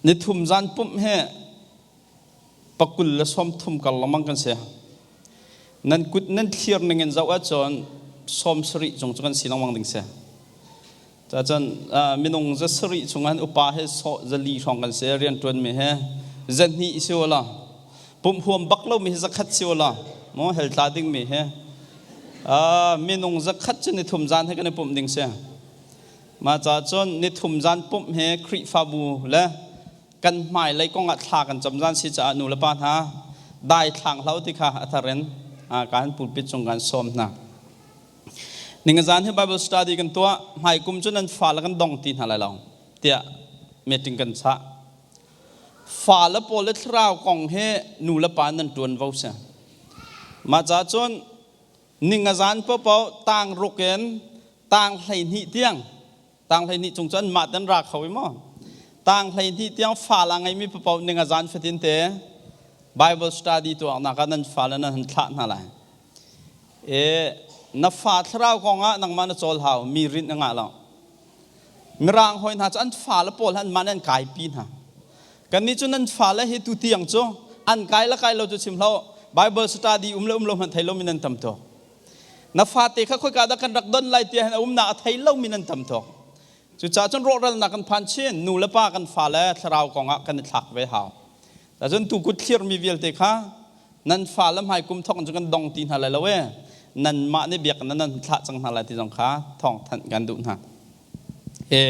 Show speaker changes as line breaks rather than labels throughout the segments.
Nithum zan pumh he pakul le 30 kar lengmang kan si. Nan kut nan thlir ning in zoh ahcun 70 cung cu kan si lengmang ding si. Cacun minung 700 chung an upa he 400 hrawng kan si, rianṭuanmi he 200 si ula, pumh huam bak lomi hi 100 si ula, maw hell tla dingmi he minung 100 cu nithum zan he kan i pumh ding si. Mah ca cun nithum zan pumh he Khrihfabu le kan hmailei kong ah thla kan cam zan si caah nu le pa hna dai thlang hlau ti kha a thar in kan pulpit cung kan sawm hna. Ningazan hi Bible study kan tuah, hmaikum cu nan fale kan dong ti hna lai lo tiah meeting kan chah. Fale pawl le thlarau kong hi nu le pa nan ṭuan vo si. Mah ca cun ningazan paohpaoh tang ruk in tang 12 tiang, tang 12 cung cu anmah ten ra kho i maw? Tang 12 tiang fale a ngeimi paohpaoh ningazan fatin te Bible study tuahnak ah nan fale nan han thlah hna lai. E na fa thlarau kong ah nangmah na cawl hau, mi rinh na ngah lo. Mirang hawi hna cu an fale pawl han man an kaipi hna. Kannih cu nan fale hi tu tiang cu an kai la kai lo cu chim hlo, Bible study um le um lo hmanh thei lo mi nan tam tuk. Na fate kha khoika dah kan rak don lai tiah hin a umnak a thei lo mi nan tam tuk. Cucaah cun rawhralnak kan phan chin, nu le pa kan fale thlarau kong ah kan i thlak ve hau. Cun tu kut thlirmi vialte kha nan fale hmai kum thawk cu kan dong ti hna lai lo e, nanmah nih biakinn nan thlah cang hna lai ti zong kha thawng thanh kan duh hna. E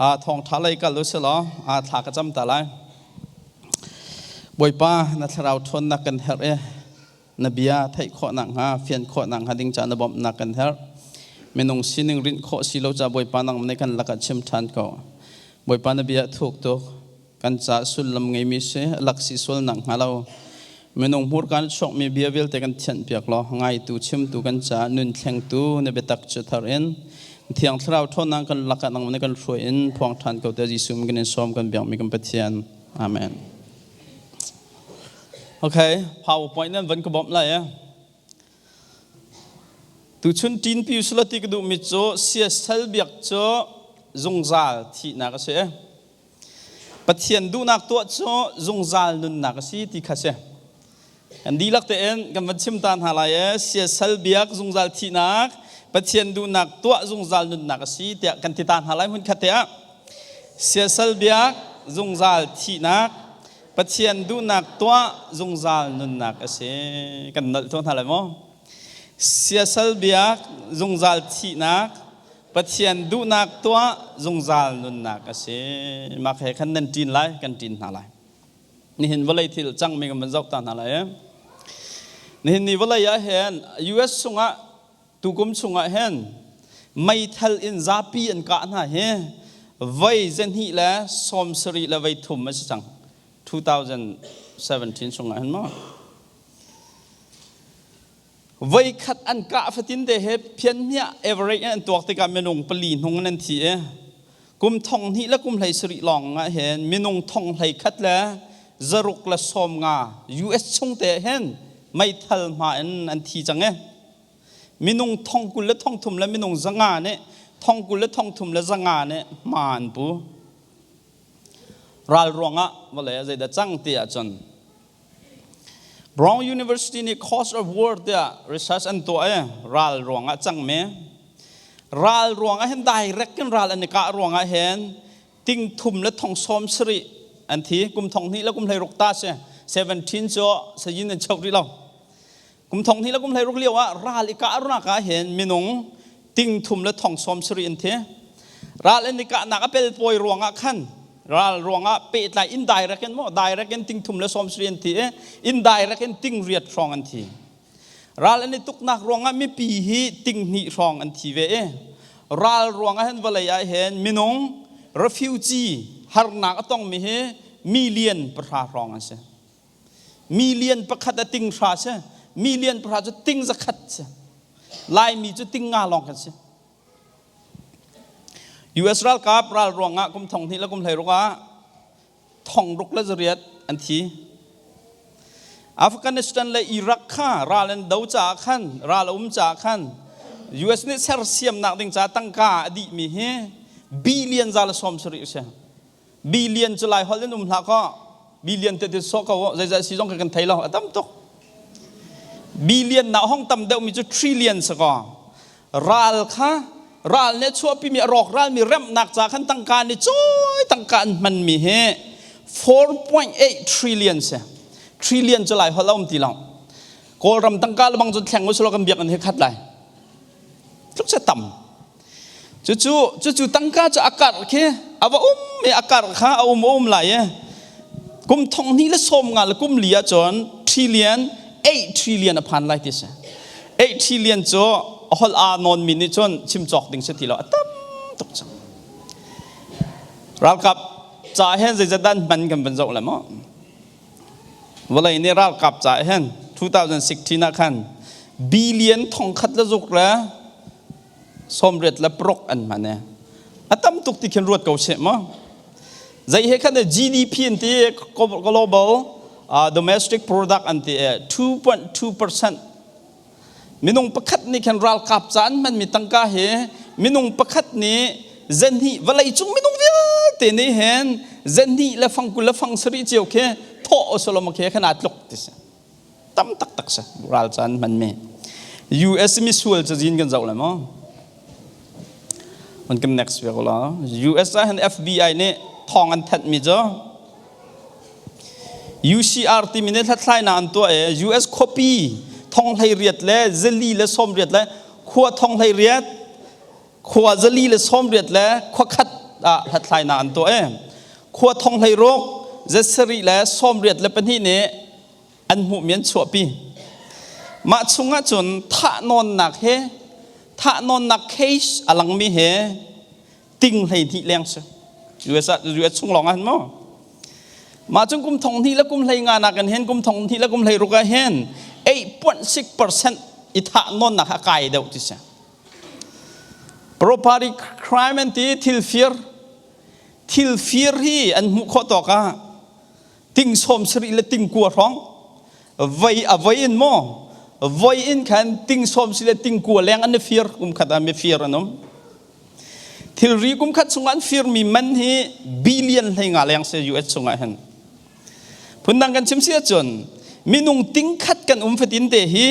a thawngṭha lei kal u silaw a thla ka cam ta lai. Bawipa, na thlarau ṭhawnnak kan herh e, na bia theih khawhnak hnga, fian khawhnak hnga ding ca na bawmhnak kan herh. Minung sining rinh khawh si lo ca, Bawipa, nang nih kan lakah chim ṭhan ko. Bawipa, na bia thuk tuk, kan ca sullam ngeimi si laksi sualnak hnga lo, minung hmurka na chuakmi bia vialte kan thianhpiak law, ngaitu chimtu kan caah nun thlengtu na biatak cu thar in Thiang Thlarau ṭhawnnak kan lakah nangmah nih kan hruai in phuang ṭhan ko te. Jesuh min kan in sawm, kan biakmi kan Pathian. Amen. Okay, PowerPoint nan van ka bawmh lai eh. Tuchun ṭinpi usulaw ti ka duhmi cu siasal biak cu zungzal thihnak a si. Pathian duhnak tuah cu zungzal nunnak a si ti kha si. Kan dihlak tein kan van chim ta hna lai e, siasal biak zungzal thihnak, Pathian duhnak tuah zungzal nunnak a si tiah kan ti ta hna lai hmun khat te ah. Siasal biak zungzal thihnak, Pathian duhnak tuah zungzal nunnak a si. Kan nolh tuah hna lai maw? Siasal biak zungzal thihnak, Pathian duhnak tuah zungzal nunnak a si. Mah he khan nan ṭin lai, kan ṭin hna lai. Nihin vawlei thil cangmi kan van zoh ta hna lai. Nihin ni vawlei ah hin US chungah tukum chungah hin meithal in zapi an kah hna hi voi 273 a si cang. 2017 chungah hin maw? Voikhat an kah fatin te he phianhmiah average in an tuak tikah minung pali hnung in an thi i kum 2017 lawng ah hin minung 1690 US chung te hin meithal hma in an thi cang i minung thong kul le thong thum le minung 500 nih 23,500 nih hma an pu. Ral ruangah vawlei ah zeidah cang ti ahcun Brown University nih Cause of War tiah research an tuah i ral ruangah cangmi, ral ruangah hin direct in ral an i kah ruangah hin ting thum le thong 70 an thi. Kum 2016 ta si, 17 cu sayin an chok rih lo. Kum 2016 lio ah ral i kah runak ah hin minung ting thum le thong 70 an thi. Ral an i kahnak a pelpawi ruangah khan, ral ruangah pehtlai indirect in maw, direct in ting thum le 70 an thi i indirect in ting riat hrawng an thi. Ral an i tuknak ruangah mipi hi ting hnih hrawng an thi ve i ral ruangah hin vawlei ah hin minung refugee harnak a tongmi hi million 10 hrawng an si. Million pakhat a ting hra si, million 10 cu ting 100 si. Laimi cu ting nga lawng kan si. US ralkap ral ruangah kum 2016 ah 6800 an thi. Afghanistan le Iraq kha ral an do caah khan, ral a um caah khan US nih sersiamnak ding caah tangka a dihmi hi billion za le 70 a si. Billion cu lai holh in um hlah kaw billion te ti sawh ko zeizat si zong kan thei lo a tam tuk. Billion na hong tam deuh mi cu trillion si kaw ral kha ral nih chuahpi mi a rawk ral mi remnak ca khan tangka nih cawi tangka an hman mi hi 4.8 trillion si. Trillion cu lai holh a um ti lo. Kawlram tangka lebang cu thleng usulaw kan biakinn hi khat lai. Tluk se tam. Cucu cucu tangka cu a karh khi a va um i a karh kha a um a um lai i kum thong hnih le sawm nga le kum li ahcun trillion 8 trillion a phan lai ti si. 8 trillion cu a holh aa nawn mi nih cun chim cawk ding si ti lo a tam tuk cang. Ralkap ca hen zeizat dan hman kan van zoh le maw? Vawlei nih ralkap caah hin 2016 ah khan billion thongkhat le zuk le sawmriat le paruk an hman i a tam tuk ti khin ruat ko seh maw. Zei he khan GDP an ti global domestic product an ti 2.2% Minung pakhat nih khan ralkap ca an hmanmi tangka hi minung pakhat nih zenhnih vawleicung minung vialte nih hin zenhnih le fangkul le fang sarih cio khi thawh usalom khi khan aa tluk ti si. Tam taktak si ral ca an hmanmi. US misual cazin kan zoh lai maw? On kan next ve ko la. US ah hin FBI nih thawng an thanhmi cu UCR timi nih hlathlainak an tuah i US khuapi thonghlei riat le zali le sawmriat le khua thonghlei riat khua zali le sawmriat le khua khat ah hlathlainak an tuah i khua thonghlei ruk zasarih le sawmriat le pahnih nih an hmuhmi an chuahpi. Mah chungah cun thahnawnnak he thahnawnnak case a langmi he ting 12 leng si US ah US chung lawng ah hin maw mah cun kum thong hnih le kum hlei nga nak in hin kum thong hnih le kum hlei ruk ah hin 8.6% i thah nawnnak a kai deuh ti si property crime an ti thil fir thil fir hi an hmuh khawh tawk ah ting sawm sarih le ting kua hrawng voi a voi in maw voi in khan ting sawm si le ting kua leng an i fir kum khat ah mi fir an um Thilri kum khat chungah an firmi man hi billion hlei nga leng si US chungah hin. Phundang kan chim si ahcun minung ting khat kan um fatin te hi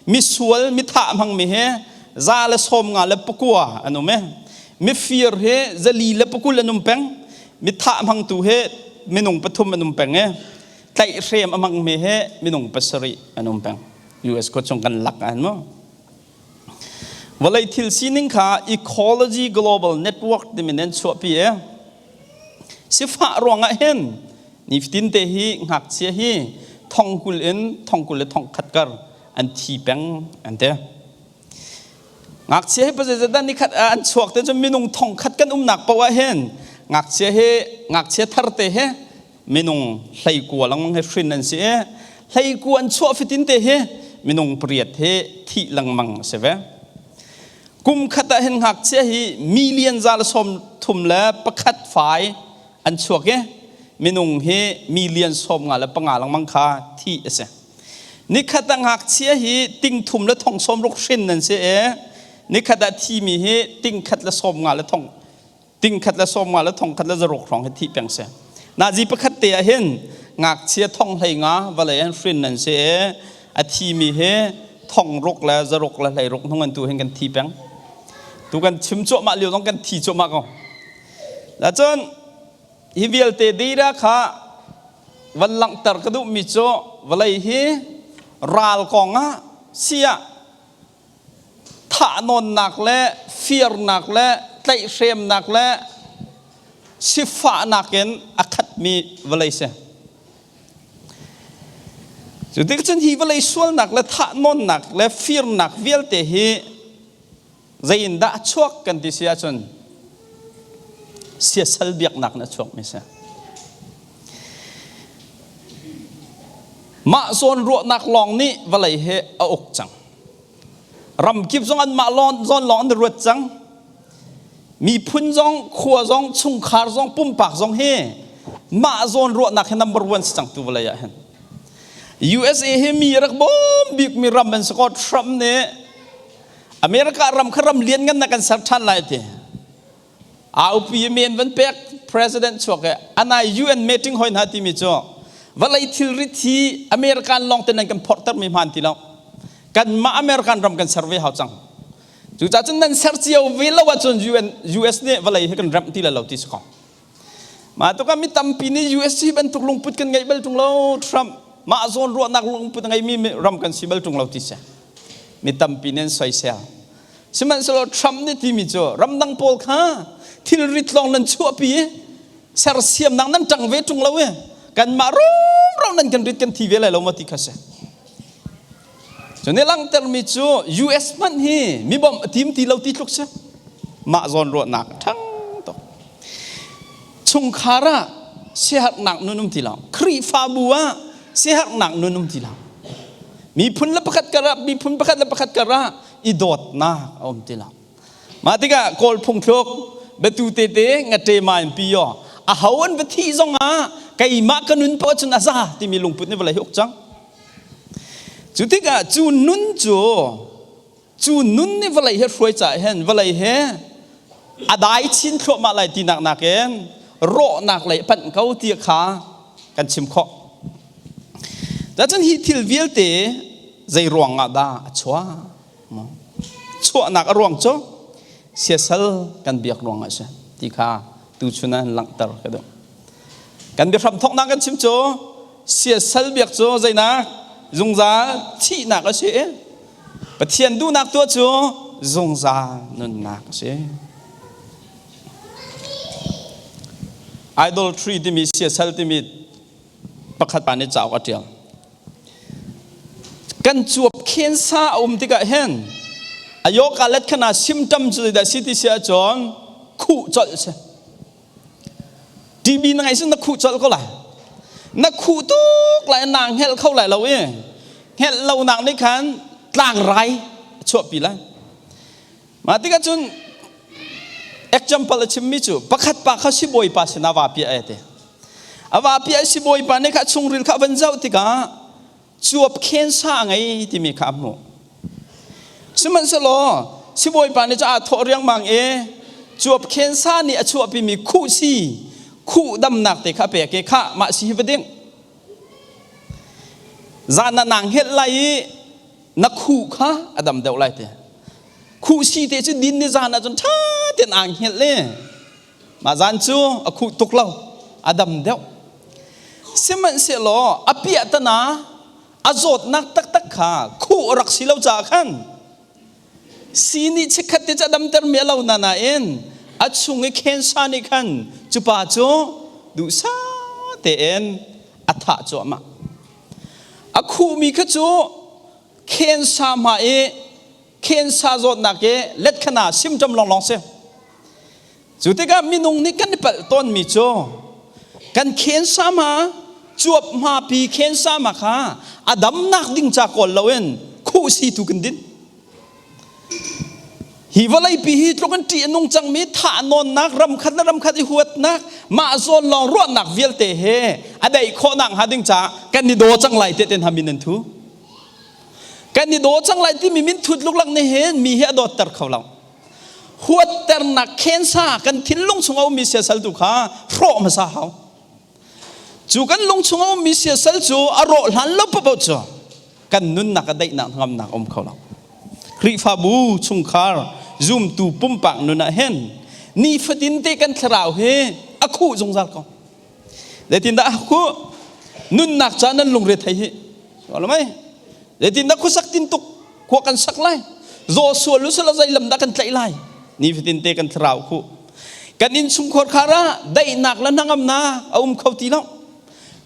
misual mithah hmangmi he za le sawm nga le pakua an um e. Mifir he zali le pakul an um peng. Mithah hmangtu he minung pathum an um peng e. Tlaihhrem a hmangmi he minung pasarih an um peng. US khua chung kan lak an mu. Vawlei thil sining kha Ecology Global Network timi an chuahpi i sifah ruangah hin nifatin te hi ngakchia hi thongkul in thongkul le thongkhat kar an thi peng an ti. Ngakchia hi pazeizat nikhat an chuak te cu minung thongkhat kan umnak paoh ah hin ngakchia hi ngakchia thar te hi minung hleikua lengmang he hrin an si i hleikua an chuah fatin te hi minung pariat he thih lengmang a si ve. Kum khat ah hin ngakchia hi million za le sawm thum le pakhat fai an chuak i minung hi million sawm nga le panga lengmang kha thih a si. Nikhat ah ngakchia hi ting thum le thong sawm ruk hrin an si i nikhat ah thimi hi ting khat le sawm nga le thong ting khat le sawm nga le thong khat le zaruk hrawng hi thih peng si nazi pakhat te ah hin ngakchia thong hlei nga vawlei an hrin nan si i a thimi hi thong ruk le zaruk le hlei ruk hnung an tu hin kan thi peng tu kan chim cuahmah lio zong kan thi cuahmah ko la cun hi vialte data kha van langhter ka duhmi cu vawlei hi ral kong ah siah thahnawnnak le firnak le tlaihhremnak le sifahnak in a khatmi vawlei si. Cu tik cun hi vawlei sualnak le thahnawnnak le firnak vialte hi zei in dah a chuak kan ti si ahcun siasal biaknak in a chuakmi si. Mah zawn ruahnak lawng nih vawlei hi a uk cang. Ramkip zong anmah zawn lawng an ruat cang. Miphun zong, khua zong, chungkhar zong, pumpak zong hi mah zawn ruahnak hi number one si cang tu vawlei ah hin. USA hi mi rak bawm bikmi ram an si ko. Trump nih America ram kha ram lian ngan na kan ser ṭhan lai ti. Aupi men van pek president chuak e anai UN meeting hoi hna timi cu vawlei thilrit hi American lawng te nan kan phorhter mi hman ti lo. Kanmah American ram kan ser ve hau cang. Cucaah cun nan ser cio ve lo ahcun UN US nih vawlei hi kan remh ti lai lo ti si ko. Mah tukah mi tampi nih US hi bantuk lungput kan ngeih bal ṭung lo Trump mah zawn ruahnak lungput a ngeimi ram kan si bal ṭung lo ti si. Mi tampi nih an soisel. Sihmanhsehlaw Trump nih timi cu ramdang pawl kha thilrit lawng nan chuahpi i sersiamnak nan ṭang ve ṭung lo i kanmah rumro nan kan rit kan thi ve lai lo maw ti kha si. Cu nih langhtermi cu US hmanh hi mi bawmh a tim ti lo ti tluk si. Mah zawn ruahnak a ṭhang tuk. Chungkhar ah siaherhnak nun um ti lo. Khrihfabu ah siaherhnak nun um ti lo. Miphun le pakhat kar ah miphun pakhat le pakhat kar ah i dawtnak a um ti lo. Mah tikah Kawl phungthluk biatu tete ngate ma in pi yo a ho an va thih zong ah keimah ka nun poah cun a za timi lungput nih vawlei hi uk cang. Cu tikah cu nun cu cu nun nih vawlei he hruai caah hin vawlei he a dai chin thluahmah lai tinak nakin rawhnak lei panh ko ti kha kan chim khawh. Cun hi thil vialte zei ruang ah dah a chuah? Chuahnak a ruang cu siasal kan biak ruang ah a si ti kha tuchun ah langhter ka duh. Kan biahram thawknak kan chim cu siasal biak cu zeinak zungzal thihnak a si i Pathian duhnak tuah cu zungzal nunnak a si. Idolatry timi siasal timi pakhat pa nih cauk a ṭial. Kan cuap khensa a um tikah hin ayoka let khana symptom cu zeidah si ti si ahcun khuh colh si. TB na ngeih na khuh colh ko lai. Na khuh tuk lai naa hngelh kho lai lo i hngelh lonak nih khan tlangrai a chuahpi lai. Mah tikah cun example a chimmi cu pakhat pa kha sibawipa sinah va piah ai ti. A va piah i sibawipa nih kha chungril kha a van zoh tikah cuap khensa a ngei timi kha a hmuh. Sihmanhsehlaw sibawipa nih cun aa thawh riangmang i cuap khensa nih a chuahpimi khuhsi khuh damnak te kha a pek i khah mah si hi va ding. Zan ah naa hngelh lai i na khuh kha a dam deuh lai ti. Khuhsi te cu din ni zan ah cun ṭha tein aa hngelh i Mah zan cu a khuh tuk lo, a dam deuh. Sihmanhsehlaw a piahtana a zawtnak taktak kha khuh a rak si lo caah khan si nih chikkhat te cu a damter mi a lo na nain a chung i khensa nih khan cu pa cu duhsah tein a thah cuahmah. A khuhmi kha cu khensa hma i khensa zawtnak i letkhana symptom lawnglawng si. Cu tikah minung nih kan i palh tawnmi cu kan khensa ma cuap hmapi khensa ma kha a damnak ding ca kawl loin khuhsi tu kan din. Hi vawleipi hi tluk in ṭih a nung cangmi thahnawnnak ramkhat le ramkhat i huatnak mah zawn lawng ruahnak vialte he a daih khawhnak hnga ding caah kan i daw cang lai te ten ha min an thu. Kan i daw cang lai timi min thut luklak nih hin mi hi a dawtter kho lo. Huatternak khensa kan thinlung chung a ummi siasal tu kha hrawh hmasa hau. Cu kan lung chung a ummi siasal cu a rawh hlan lo paoh cu kan nunnak a daihnak ngamnak um kho lo. Khrihfabu chungkhar zumtu pumpak nun ah hin nifatin te kan thlarau hi a khuh zungzal ko. Zeitindah a khuh? Nunnak ca nan lungre thei hi. Mai. Zeitindah khuasak tintuk khua kan sak lai zaw sual u sala zei lam dah kan tlaih lai nifatin te kan thlarau khu kan innchungkhar khar ah daihnak le hnangamnak a um kho ti lo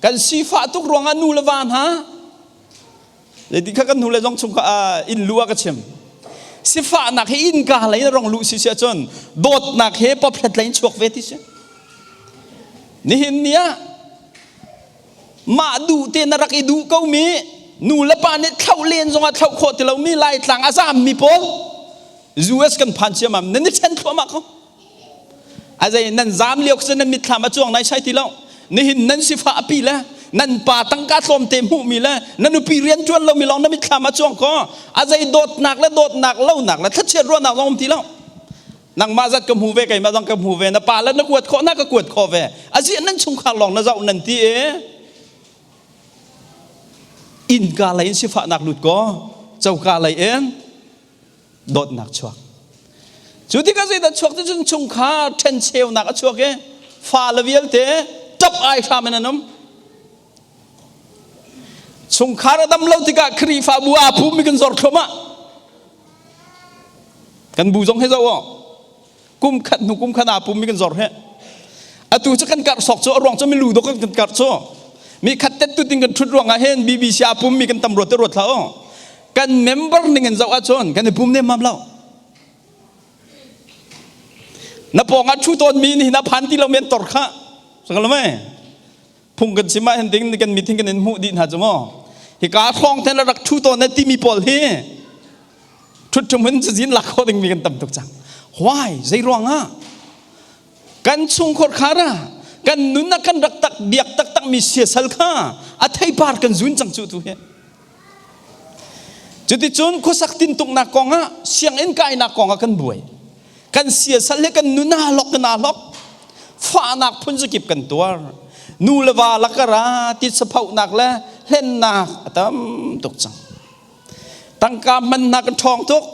kan sifah tuk ruangah nu le va hna zeiti kha kan nu le zong chung kha inn lu ah ka chim sifahnak hi innka lei rong luh si si ahcun dawtnak he paplet lei in chuak ve ti si nihin ni ah Mah duh te na rak i duh komi nu le pa nih thlauh len zongah thlauh khawh ti lomi Laitlang a zaammi pawl US kan phan ciammam nan i ṭhen thluahmah ko. A zei nan zaam lio kha nan mitthlam a cuang nai sai ti lo. Nihin nan sifah a pi le nan pa tangka tlawmte hmuhmi le na nupi rian ṭuan lomi lawng na mitthlam a cuang ko. A zei dawtnak le dawtnak lonak le thlachiat ruahnak zong um ti lo. Nangmah zat ka hmu ve, keimah zong ka hmu ve. Na pa le na kuat khawh na ka kuat khawh ve. Aziah nan chungkhar lawng na zoh nan ti e. Innka lei in sifahnak lut ko, coka lei in dawtnak chuak. Cu tikah zeidah chuak ti cun chungkhar ṭhencheunak a chuak i fale vialte ṭap ai hram in an um. Chungkhar a dam lo tikah Khrihfabu aa phumi kan zor thluahmah. Kan bu zong hi zoh aw. Kum khat hnu kum khat aa pummi kan zor he. Atu cu kan karh sawk cu a ruang cu milu dok kan karh cu. Mi khat tet tu ting kan ṭhut ruangah hin BBC aa pummi kan tam ruat te ruat hlah aw. Kan member ning in zoh ahcun kan i pum nemmam lo. Na pawng ah ṭhu tawnmi nih na phan ti lo men tor kha. Sangal mei. Phung kan chim ah hin ding kan meeting kan in hmuh dih hna cu maw. Hika hrawng ten rak ṭhu tawn na timi pawl hi ṭhut ṭhum in cazin lak khawh dingmi kan tam tuk cang. Why? Zei ruangah? Kan chungkhar khar ah kan nun ah kan rak tak biak taktak mi siasal kha a theipar kan zun cang cu tu hi. Cuticun khuasak tintuknak kongah sianginn kainak kongah kan buai. Kan siasal he kan nun aa hlok kan aa hlok. Fahnak phun zakip kan tuar. Nu le va lakara titsaphohnak le hlennak a tam tuk cang. Tangka hmannak kan ṭhawng tuk.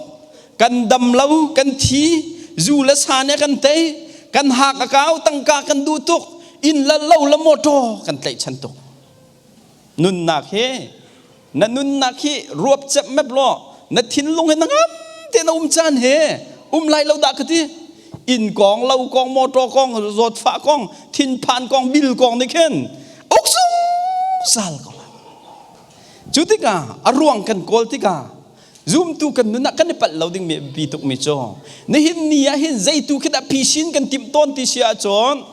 Kan dam lo, kan thi, zu le sa nih a kan tei. Kan hak a kau, tangka kan duh tuk. Inn le lo le motor kan tlaihchan tuk. Nunnak hi na nunnak hi ruap cep mep law na thinlung he na ngam te na um caan he um lai lo dah ka ti. Inn kong, lo kong, motor kong, zawtfah kong, thinphan kong, bil kong nih khin uk zungzal ko lai. Cu tikah a ruang kan kawl tikah zumtu kan nun ah kan i palh lo dingmi a biapi tukmi cu nihin ni ah hin zeitu khi dah phisin kan timh tawn ti si ahcun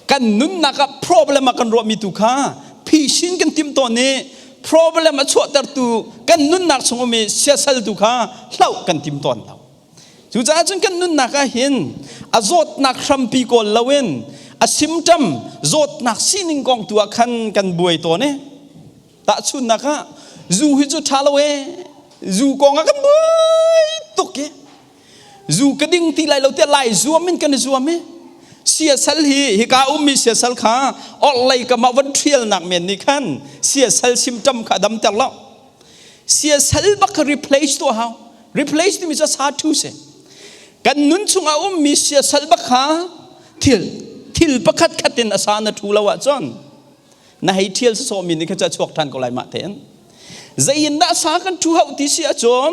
kan nunnak ah problem a kan ruahmi tu kha phisin kan timh tawn i problem a chuahtertu kan nunnak chung um i siasal tu kha hloh kan tim tawn lo. Cucaah cun kan nunnak ah hin a zawtnak hrampi kawl loin a symptom zawtnak sining kong tu ah khan kan buai tawn i tahchunnak ah zu hi cu ṭha lo ee zu kong ah kan buai tuk i zu ka ding ti lai lo tiah lai zuam in kan i zuam i siasal hi hika ummi siasal kha orhlei kam ah van ṭhialnak men nih khan siasal symptom kha a damter lo. Siasal bak kha replace tuah hau. Replace timi cu sa thu si. Kan nun chungah ummi siasal bak kha thil thil pakhat khat in a sa na thu lo ahcun na hei ṭhial sawsawhmi nih kha cu a chuak ṭhan ko lai mah tein. Zei in dah sa kan ṭhu hauh ti si ahcun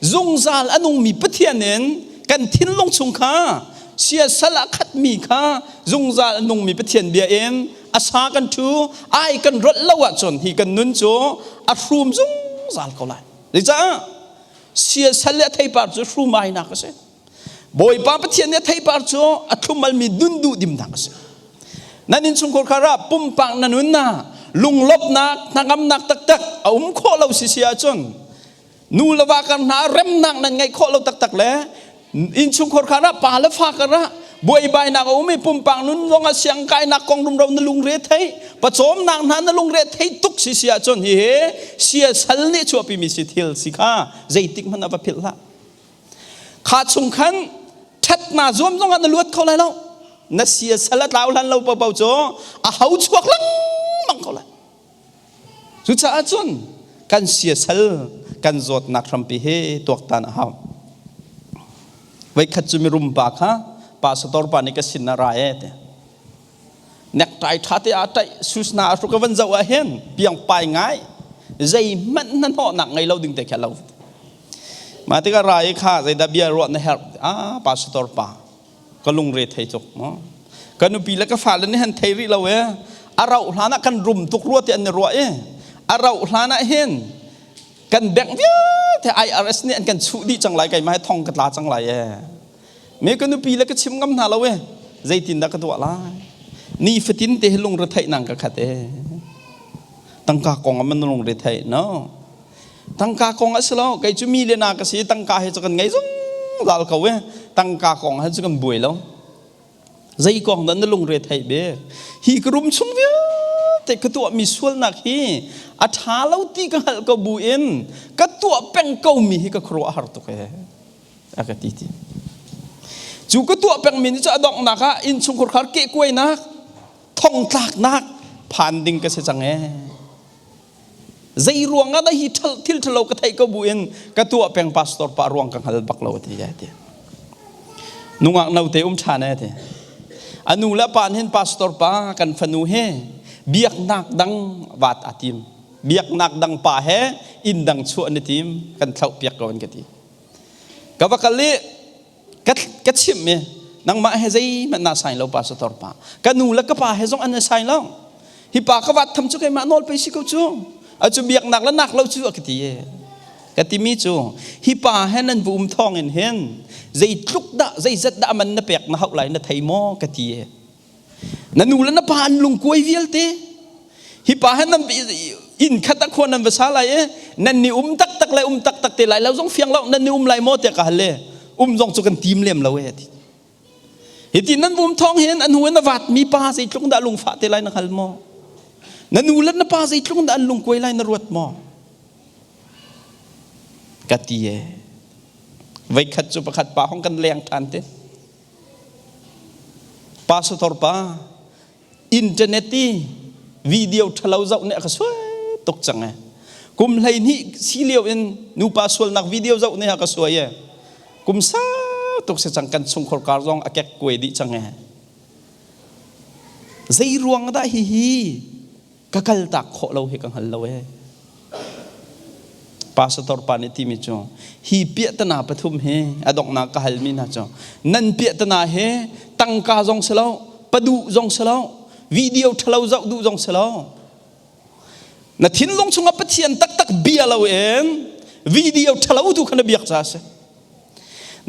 zungzal a nungmi Pathian in kan thinlung chung kha siasal a khatmi kha zungzal a nungmi Pathian bia in a sa kan ṭhu ai kan rolh lo ahcun hi kan nun cu a hrum zungzal ko lai. Zeicah siasal le a theipar cu hrum ainak a si. Bawipa Pathian nih a theipar cu a thlumalmi nun duh dimnak a si. Nan innchungkhar khar ah pumpak na nun na lunglawmhnak hnangamnak taktak a um khawh lo si si ahcun nu le va kar hna remnak nan ngeih khawh lo taktak le innchungkhar kha ah pa le fa kar ah buaibainak a um i pumpak nun zong ah siangkainak kong rumro na lungre thei pawcawmnak hna na lungre thei tuk si si ahcun hi he siasal nih chuahpi mi si thil si kha zeitik hmanh ah va philh hlah kha chung khan ṭhatna zuam zong ah na luat kho lai lo na siasal a tlau hlan lo paohpaoh cu a ho chuak lengmang ko lai Cucaah cun kan siasal kan zawtnak hrampi hi tuaktan a hau. Voikhat cu mirum pa kha pastor pa nih ka sin ah ra e ti. Necktie ṭha te aa ṭaih susna a hruk a van zoh ah hin piang pai ngai zeihmanh hnahnawhnak ngei lo ding te khi a lo. Mah tikah ra i kha zeidah bia ruah na herh? Ah pastor pa ka lungre thei tuk maw ka nupi le ka fale nih han thei rih lo e a rauh hlan ah kan rum tuk rua ti an i ruah i a rauh hlan ah hin kan bank vialte IRS nih an kan chuh dih cang lai keimah hi thong ka tla cang lai e me ka nupi le ka chim ngam hna lo e zeitin dah ka tuah lai ni fatin te hi lungre theih nang ka khat e tangka kong ah man lungre theih no Tangka kong a si lo. Kei cu mi le na ka si. Tangka he cu kan ngei zungzal ko e. Tangka kong he cu kan buai lo. Zei kong dah na lungre theih bik? Hi ka rum chung vialte ka tuahmi sualnak hi a ṭha lo ti ka hngalh ko bu in ka tuah peng ko mi hi ka khuaruah har tuk e. A ka ti ti. Cu ka tuah pengmi nih cu a donghnak ah innchungkhar khar kehkuainak, thongtlaknak phan ding ka si cang ee. Zei ruang ah dah hi thil ṭhalo ka theih ko bu in ka tuah peng pastor pa ruang ka hngal bak lo ti ti. Nungak note um ṭhan e ti. A nu le pa hin pastor pa kan fanu he biaknak dang vat a tim. Biaknak dang pa he inn dang chuah na tim kan thlauh piak ko an ka ti. Ka va kal i ka, ka chimh i nangmah he zeihmanh naa sai lo pastor pa ka nu le ka pa he zong an i sai lo hi pa ka vat tham cu keimah nawl pei si ko cu a cu biaknak le nak lo cu a ka ti e ka timi cu hi pa he nan va um thawng in hin zeitluk dah zeizat dah man na pek na hauh lai na thei maw ka ti e Na nu le na pa an lungkuai vialte. Hi pa he nan inn khat ah khua nan va sa lai i nan ni um taktak le um taktak te lai lo zong fiang lo nan ni um lai maw tiah ka hal le um zong cu kan tim lem lo e ti. Hi ti nan um thawng hin an hu in a vat mi pa zeitluk dah lungfah te lai na hngal maw? Na nu le na pa zeitluk dah an lungkuai lai na ruat maw? Ka ti e. Veikhat cu pakhat pa hong kan leng ṭhan te. Pastor pa internet i video ṭhalo zoh nih a ka suai tuk cang e. Kum 12 si lio in nupa sualnak video zoh nih a ka suai e. Kum sau tuk si cang kan chungkhar kar zong a kek kuai dih cang e. Zei ruang dah hihi ka kaltak khawh lo hi ka hngal lo ee. Pastor pa nih timi cu hi piahtana pathum hi a donghnak ka halmi hna cu nan piahtana hi tangka zong si lo paduh zong si lo video ṭhalo zoh duh zong si lo na thinlung chungah Pathian taktak bia lo in video ṭhalo tu kha na biak ca a si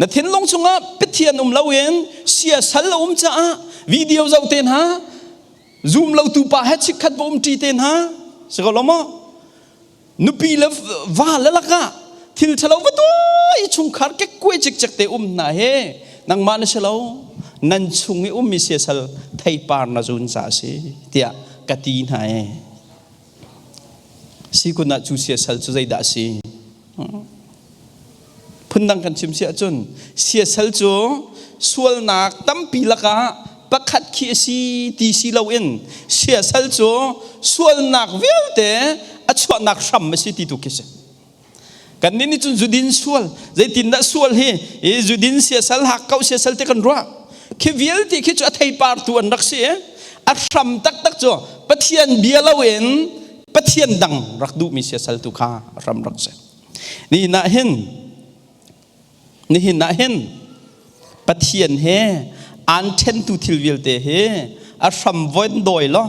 na thinlung chungah Pathian um lo in siasal a um caah video zoh te hna Zum lotu pa he chikkhat va um ṭi te hna si ko lo maw? Nupi le va le lakah thil ṭhalo va tuah i chungkhar kekkuai cikcek te um hna he nangmah na si lo nan chung i ummi siasal theipar na zun ca a si tiah ka ti hna e. Si kun ah cu siasal cu zeidah a si? Phundang kan chim si ahcun siasal cu sualnak tampi lakah pakhat khi a si ti si loin siasal cu sualnak vialte a chuahnak hram a si ti tu khi si. Kannih nih cun zudin sual zeitindah sual hi i zudin siasal hakkauh siasal ti kan ruah. Khi vialte khi cu a theipar tu an rak si i a hram taktak cu Pathian bia loin Pathian dang rak duhmi siasal tu kha a hram rak si. Nihin ah hin nihin ah hin Pathian he aan ṭhentu thil vialte hi a hram voin dawi law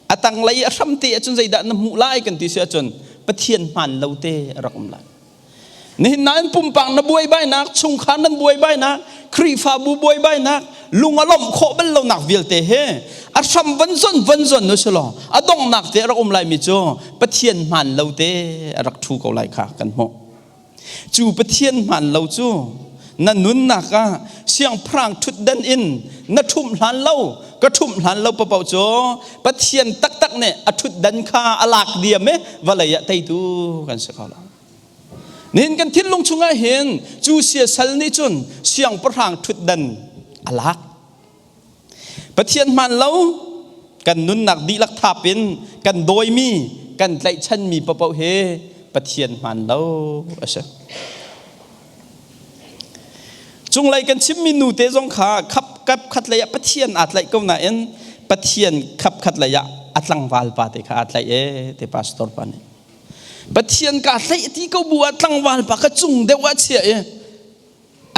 a tanglei a hram te ahcun zeidah na hmuh lai kan ti si ahcun Pathian hmaan lo te a rak um lai. Nihin nain pumpak na buaibainak, chungkhar nan buaibainak, Khrihfabu buaibainak, lung a lawmh khawh bal lonak vialte he a hram van zon van zon nu si law a donghnak te a rak um laimi cu Pathian hmaan lo te a rak ṭhu ko lai kha kan hmuh. Cu Pathian hmaan lo cu na nunnak ah siangpahrang ṭhutdan in na ṭhumh hlan lo ka ṭhumh hlan lo paoh cu Pathian taktak nih a ṭhutdan kha a lak diam i vawlei ah teitu kan si kho lo. Nihin kan thinlung chungah hin cu siasal nih cun siangpahrang ṭhutdan a lak. Pathian hmaan lo kan nunnak dihlak thap in kan dawimi, kan tlaihchanmi paohpaoh hi Pathian hmaan lo a si. Cunglei kan chimmi nute zong kha khap kap khat lei ah Pathian aa tlaih ko nain Pathian khap khat lei ah a tlangval pa te kha aa tlaih ee te pastor pa nih. Pathian kaa tlaih ti ko bu ah tlangval pa ka cung deuh ah chia i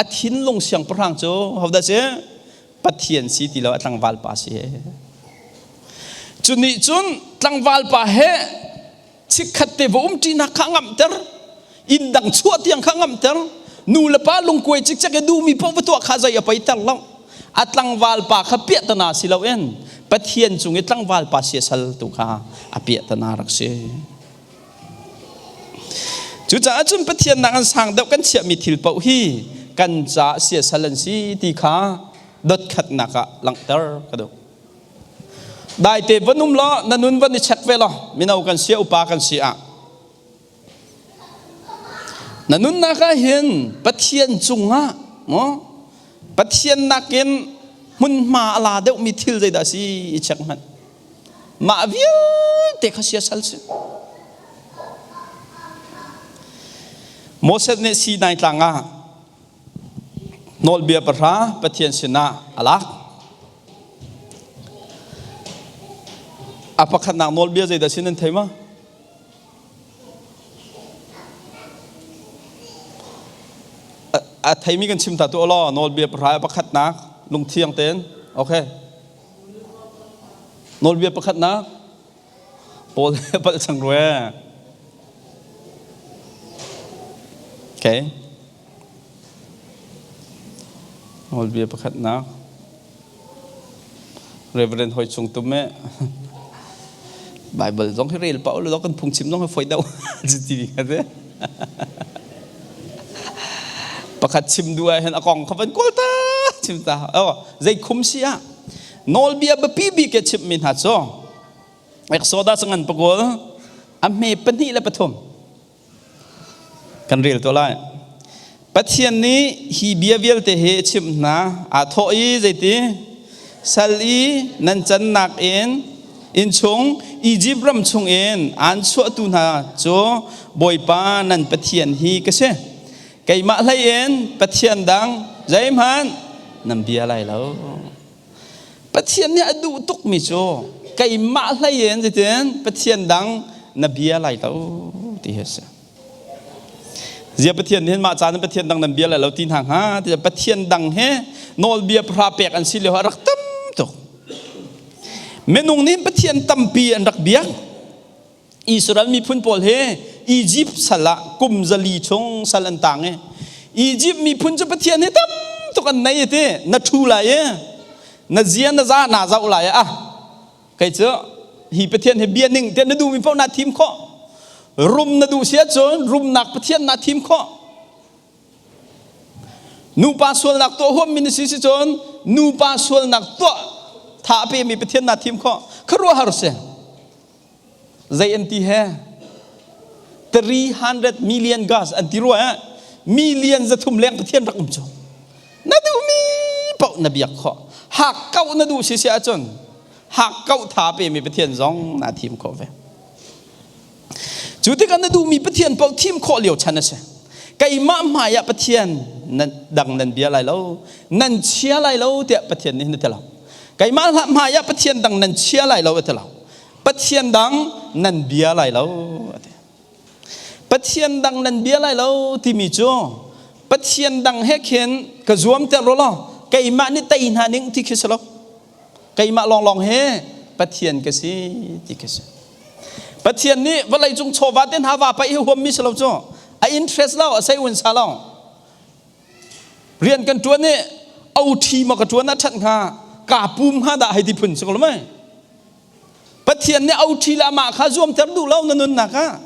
a thinlung siangpahrang cu hodah si Pathian si ti lo a tlangval pa si cu nih cun tlangval pa he chikkhat te va um ṭinak kha ngamhter inn dang chuah tiang kha ngamhter nu le pa lungkuai cikcek i duhmi paoh va tuah kha zei a pei ter lo a tlangval pa kha piahtana si loin Pathian cung i tlangval pa siasal tu kha a piahtana rak si. Cucaah cun Pathian nak an sang deuh kan chiahmi thil paoh hi kan caah siasal an si ti kha dotkhatnak ah langhter ka duh. Daite van um law na nun van i check ve law mino kan si upa kan si ah Na nunnak ah hin Pathian cungah maw? Pathian nakin hmunhma a la deuhmi thil zeidah a si i check hmanh. Mah vialte kha siasal si. Moses nih Sinai tlang ah nawlbia pahra Pathian sinah a lak. A pakhatnak nawlbia zeidah si nan thei ma? A theimi kan chim ta tu law nawlbia pahra pakhatnak lungthiang tein okay nawlbia pakhatnak Paul palh cang rue okay nawlbia pakhatnak Reverend Hoi Cung Tum eh Bible zong hi rel pah ulaw kan phungchim zong hi foi deuh ti ka te. Pakhat chim duh ah hin a kong kha van kawl ta chim ta. Oh, zei khum si ah nawlbia biapi bik ke chimmi hna cu Exodus ngan pakul a hme 2 le 3 kan rel to lai. Pathian nih hi bia vialte hi a chimh hna. Aa thawh i zeiti sal i nan cannak in inn chung Izipt ram chungin aan chuahtu hna cu Bawipa nan Pathian hi ka si. Keimah hlei in Pathian dang zeihmanh nan bia lai lo. Pathian nih a duh tukmi cu keimah hlei in zeitin Pathian dang na bia lai lo ti hi a si. Zia Pathian nih mah caan Pathian dang nan bia lai lo ti hna hnga ti Pathian dang he nawlbia pahra pek an si lio a rak tam tuk. Minung nih Pathian tampi an rak biak. Israel miphun pawl he Egypt sal ah kum 400 chung sal an tang i Egypt miphun cu Pathian he tam tuk an nei ti na thu lai i na zia na za na zoh lai ah Kei cu hi Pathian hi bia ning te na duhmi paoh naa thim khawh. Rum na duh si ahcun rumnak Pathian naa thim khawh. Nupa sualnak tuah huammi na si si cun nupa sualnak tuah tha a pemi Pathian naa thim khawh. Khuaruahhar si. Zei an ti he? 300 million gas an ti rua eh? Million 300 leng Pathian rak um cu. Na duhmi paoh na biak khawh. Hak kauh na duh si si ahcun hak kauh tha pemi Pathian zong naa thim khawh ve. Cu tikah na duhmi Pathian paoh thim khawh lio chan a si. Keimah hmai ah Pathian nan dang nan bia lai lo, nan chia lai lo tiah Pathian nih na ti lo. Keimah hmai ah Pathian dang nan chia lai lo a ti lo. Pathian dang nan bia lai lo a ti. Pathian dang nan bia lai lo timi cu Pathian dang he khin ka zuamter ro law keimah nih tei hna ning ti khi si lo. Keimah lawnglawng he Pathian ka si ti khi si. Pathian nih vawlei cung chawva te hna va paih hi huammi si lo cu a interest lo a sei un sa lo. Rian kan ṭuan i OT ma ka ṭuan ah ṭhat hnga ka pum hnga dah hei ti phun si ko lo mei. Pathian nih OT le amah kha zuamter duh lo na nunnak ah.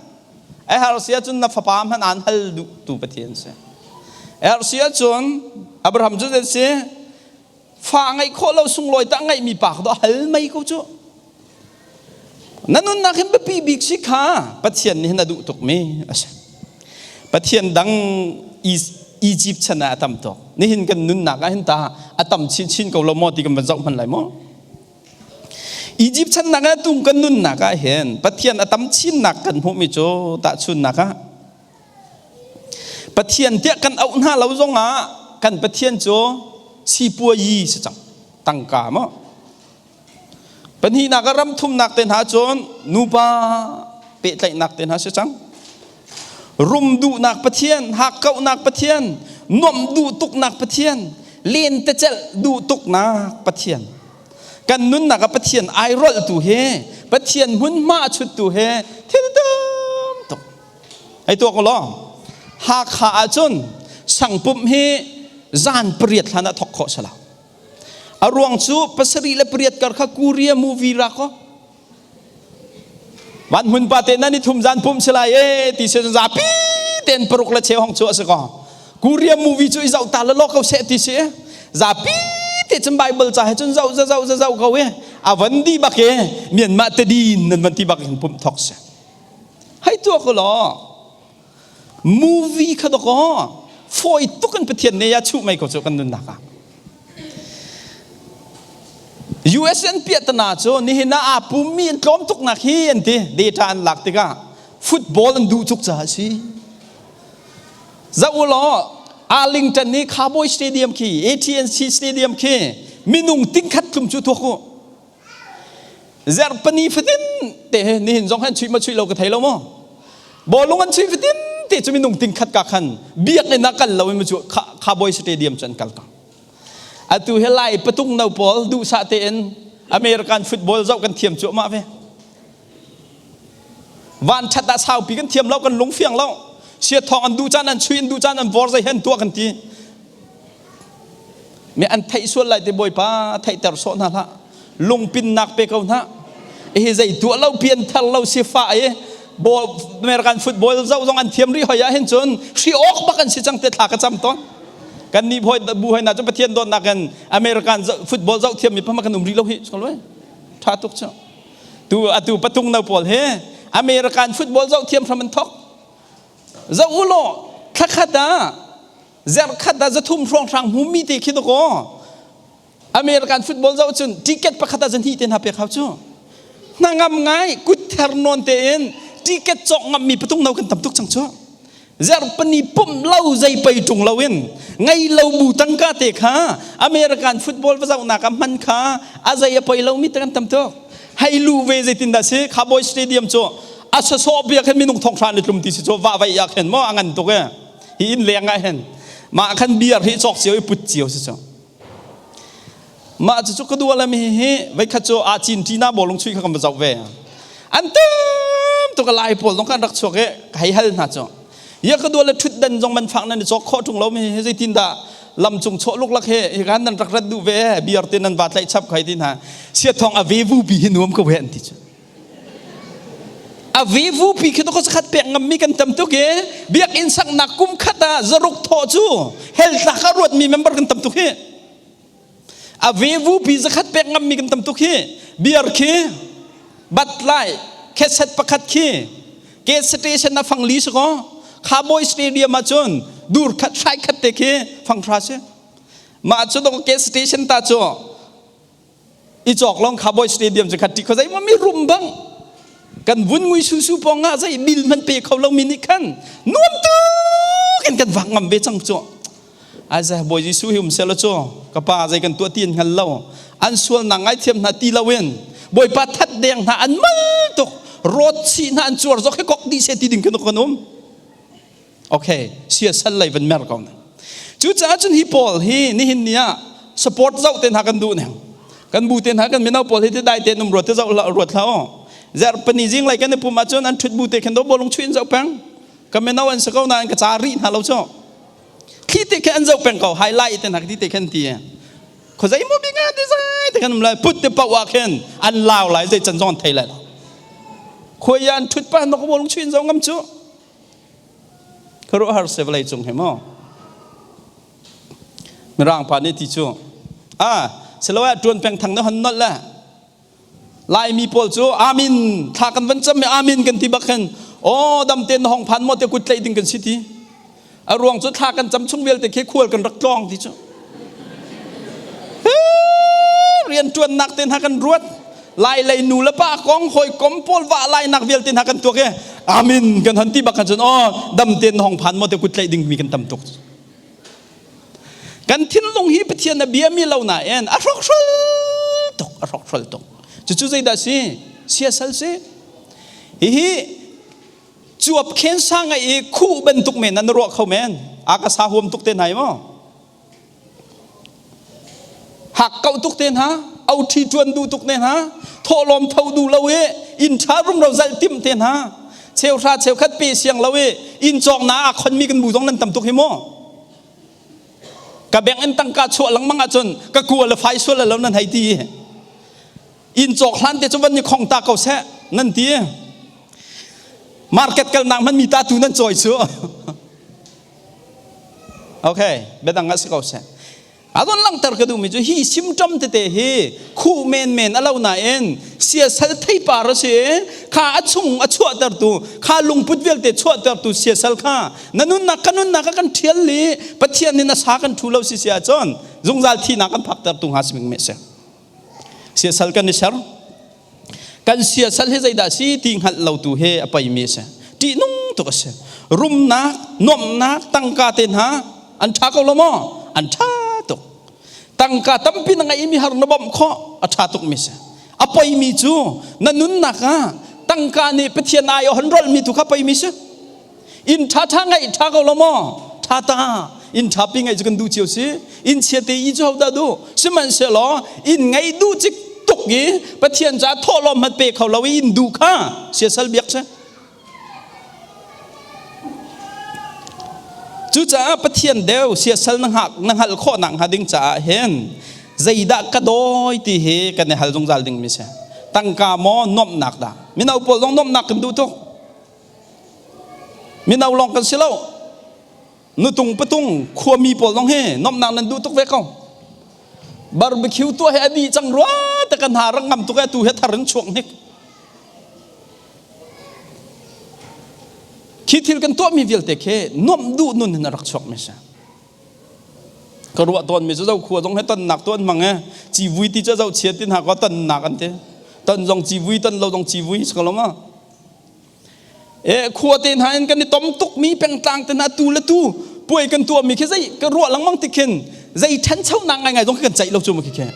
A har si ahcun na fapa hmanh aan hal duh tu Pathian si. A har si ahcun Abraham cu si fa ngeih khawh lo sunglawi tak ngeihmi pa kha hal mei ko cu. Na nunnak hin biapi bik si kha Pathian nih hin a duh tukmi a si. Pathian dang Egypt chan ah a tam tuk. Nihin kan nunnak ah hin ta a tam chinchin ko lo maw ti kan van zoh hmanh lai maw? Egypt channak ah tum kan nunnak ah hin Pathian a tam chinnak kan hmuhmi cu tahchunnak ah Pathian tiah kan auh hna lo zongah kan Pathian cu sipuayi si cang tangka maw Pahnihnak ah ram thumnak te hna cun nupa pehtlaihnak te hna si cang. Rum duhnak Pathian, hakkauhnak Pathian, nuamh duh tuknak Pathian, lentecelh duh tuknak Pathian. Kan nunnak ah Pathian ai rolhtu he, Pathian hmunhma a chuttu he thil tam tuk. Hei tuak law, Hakha ahcun sangpumh hi zan 8 hlan ah thok khawh si lo. A ruang cu 7 le 8 kar kha Korea movie ra ko. Van hmun pa te nan i thum zan pum si lai e ti si zapi ten paruk le cheu hong chu a si ko. Korea movie cu i zoh ta lo ko seh ti si. Zapi te cun Bible ca he cun zoh za zoh za zoh ko e. A van di bak e Myanmar te din nan van ti bak in pum thok si. Hai tuak ko law. Movie kha doko foi tuk in Pathian ne ya chuh mei ko cu kan nunnak ah. US an piahtana cu nihin ah aa pummi an tlawm tuknak hi an ti. Data an lak tikah football an duh tuk caah a si. Zoh u law Arlington nih Cowboy Stadium khi AT&T Stadium khi minung tingkhat tlum cu tuak u. Zarhpini fatin te he nihin zong han chuih ma chuih lo ka thei lo maw? Bawlung an chuih fatin te cu minung tingkhat ka khan biakinn ah kal lo in cu Cowboy Stadium cu an kal ko. Atu he lai patung no pawl duhsah tein American football zoh kan thiam cuahmah ve. Van ṭhat ah saupi kan thiam lo kan lung fiang lo. Sia thawng an duh caan an chui an duh caan an vor zei hen tuah kan ti. Mi an theih sual lai te Bawipa theihter sawh hna hlah. Lungpinnak pe ko hna. Hi zei tuah lo pian thar lo si fa i American football zoh zong an thiam rih hoi ah hin cun hri awk bak an si cang te thla ka cam tawn. Kan nih bu hoi na cu Pathian dawtnak in American football zoh thiam mi phama kan um rih lo hi. Tha tuk cu. Tu atu patung no pawl he American football zoh thiam hram an thok. Zoh u law thlakhat ah zarhkhat ah zathum hrawnghrang hmumi te khi dakaw American football zoh cun ticket pakhat ah zahnih te hna pek hau cu. Hnangam ngai kut ther nawn tein ticket cawk ngammi patung no kan tam tuk cang cu. Zarhpini pumh lo zei pei ṭung lo in ngei lo bu tangka te kha American football va zohnak ah hman kha a zei a poi lomi te kan tam tuk. Hei lu ve zeitin dah si Cowboy Stadium cu a sasawh bia khin minung thong hra ni tlum ti si cu vah vai ah khin maw a ngan tuk e hi inn leng ah hin mah khan beer hi cawk cio i put cio si cu. Mah cucu ka duh alami hi voikhat cu aa cin ṭi na bawlung chuih kha kan va zoh ve. An tam tuk a lai pawl zong kan rak chuak i ka hei hal hna cu. Ya ka duh le ṭhutdan zong man fak nan i cawk khawh ṭung lo mi hi zeitin dah lam cung chawh luklak he hi kan nan rak rat duh ve beer te nan va tlaih chap khai ti hna. Siathawng a vevu pi hi nuam ko he an ti cu. A vevu pi khi to khat pek ngammi kan tam tuk i biakinn saknak kum khat ah zaruk thawh cu hell tlak a ruatmi member kan tam tuk hi. A vevu pi zakhat pek ngammi kan tam tuk hi. Beer khi bat lai kheset pakhat khi gas station a fang li si ko. Cowboy Stadium ah cun dur khat hrai khat te khi fang hra si. Mah cu dong gas station ta cu i cawk long Cowboy Stadium cu khat ti kho zei mi rum bang kan vun ngui su su pong ah zei bil man pe kho lo mi nih khan nuam tuk in kan vak ngam ve cang cu Aiza Bawi Jesuh hi um sela cu ka pa zei kan tuah ti an hngal lo an sual nak ngaithiam hna ti lo in Bawipa that deng hna an mal tuk rawt chi hna an cuar zok he kok dih se ti ding kan kan um Okay, siasal lei van mer ko na. Cucaah cun hi pawl hi nihin ni ah support zoh te hna kan duh neng. Kan bu te hna kan mino pawl hi te dai te num ruat te zoh ruat hlah o. Zarhpini zing lei kan i pum ahcun an ṭhut bu te khin do bolung chuin zoh peng. Ka mino an si ko nain ka ca rih hna lo cu. Thli te khin an zoh peng ko highlight te hna ti te khin ti. Khuazei mu bi nga ti zai te khan um lai put te pau ah khin an lau lai zei can zong an thei lai lo. Khuai an ṭhut pa nok bolung chuin zoh ngam cu. Khuaruahhar si vawlei cung hi maw? Mirang pa nih ti cu ah siloah ṭuan peng thang na hon nolh le Laimi pawl cu amin thla kan van cam i amin kan ti bak khin aw dam tein na hong phan maw te kut tlaih ding kan si ti a ruang cu thla kan cam chung vialte khi khual kan rak tlawng ti cu rian ṭuannak te hna kan ruat lai lei nu le pa kong hawikom pawl vah lainak vialte hna kan tuak i amin kan hon ti bak khan cun aw dam tein hong phan maw te kut tlaih ding mi kan tam tuk kan thinlung hi Pathian a bia mi lo nain a hrokhrol tuk a hrokhrol tuk cucu zeidah si siasal si hihi cuap khen sa ngai i khuh bantuk men an ruah kho men a ka sa huam tuk te hna maw Hak kau tuk te hna, oṭhi ṭuan duh tuk te hna, thawhlawm tho duh lo i inn ṭha rumro zalh timh te hna, cheuhra cheukhat pe siang lo i inn cawknak aa khonmi kan bu zong nan tam tuk hi mu. Ka bank in tangka chuah lengmang ahcun ka kua le fai sual lo nan hei ti. Inn cawk hlan te cu van ni khong ta ko seh nan ti. Market kalnak hmanh mi ta tu nan cawi cu. Okay, biadang ah si ko seh. A don langhter ka duhmi cu hi symptom tete hi khuh menmen a lo nain siasal theipar a si kha a chung a chuahtertu kha lungput vialte chuahtertu siasal kha na nunnak ka nunnak a kan ṭhial li Pathian nih na sa kan ṭhu lo si si ahcun zungzal thihnak kan phaktertu hnga si me si. Siasal kan i ser. Kan siasal hi zeidah si ti hngalh lo tu he a paimi a si. Ṭihnung tuk a si. Rumnak, nuamhnak, tangka te hna an ṭha ko lo maw? An ṭha tuk. Tangka tampi na ngeihmi har na bawmh khawh a ṭha tukmi si. A poimi cu na nunnak ah tangka nih Pathian ai a hon rolhmi tu kha poimi si. Inn ṭha ṭha ngeih ṭha ko lo maw? Ṭha ta. Inn ṭha pi ngeih cu kan duh cio si. Inn chia te i cu hodah duh? Sihmanhsehlaw inn ngeih duh cik tuk i Pathian caah thawhlawm hmanh pe kho lo i inn duh kha siasal biak si. Cucaah Pathian deu siasal na hngak na hngalh khawh nak hnga ding caah hin zeidah ka dawi ti hi kan i hal zungzal ding mi si. Tangka maw nuamhnak dah? Mino pawl zong nuamhnak kan duh tuk. Mino lawng kan si lo. Nutung patung khuami pawl zong hi nuamhnak nan duh tuk ve ko. Barbecue tuah hi a dih cang rua te kan ha rak ngam tuk e tu he thar in chuak hnik. Khi thil kan tuahmi vialte khi nuamh duh nun in a rak chuakmi si. Ka ruah tawnmi cu zokhua zong he tonnak tu an hmang e. Civui ti cu zohchia ti hna kaw tonnak an ti. Ton zong civui, ton lo zong civui si ko lo ma? E khua te hna in kan i tom tukmi pengtlang te hna tu le tu puai kan tuahmi khi zei ka ruah lengmang ti khin zei ṭhanchonak ngaingai zong khi kan ceih lo cu ma khi khi.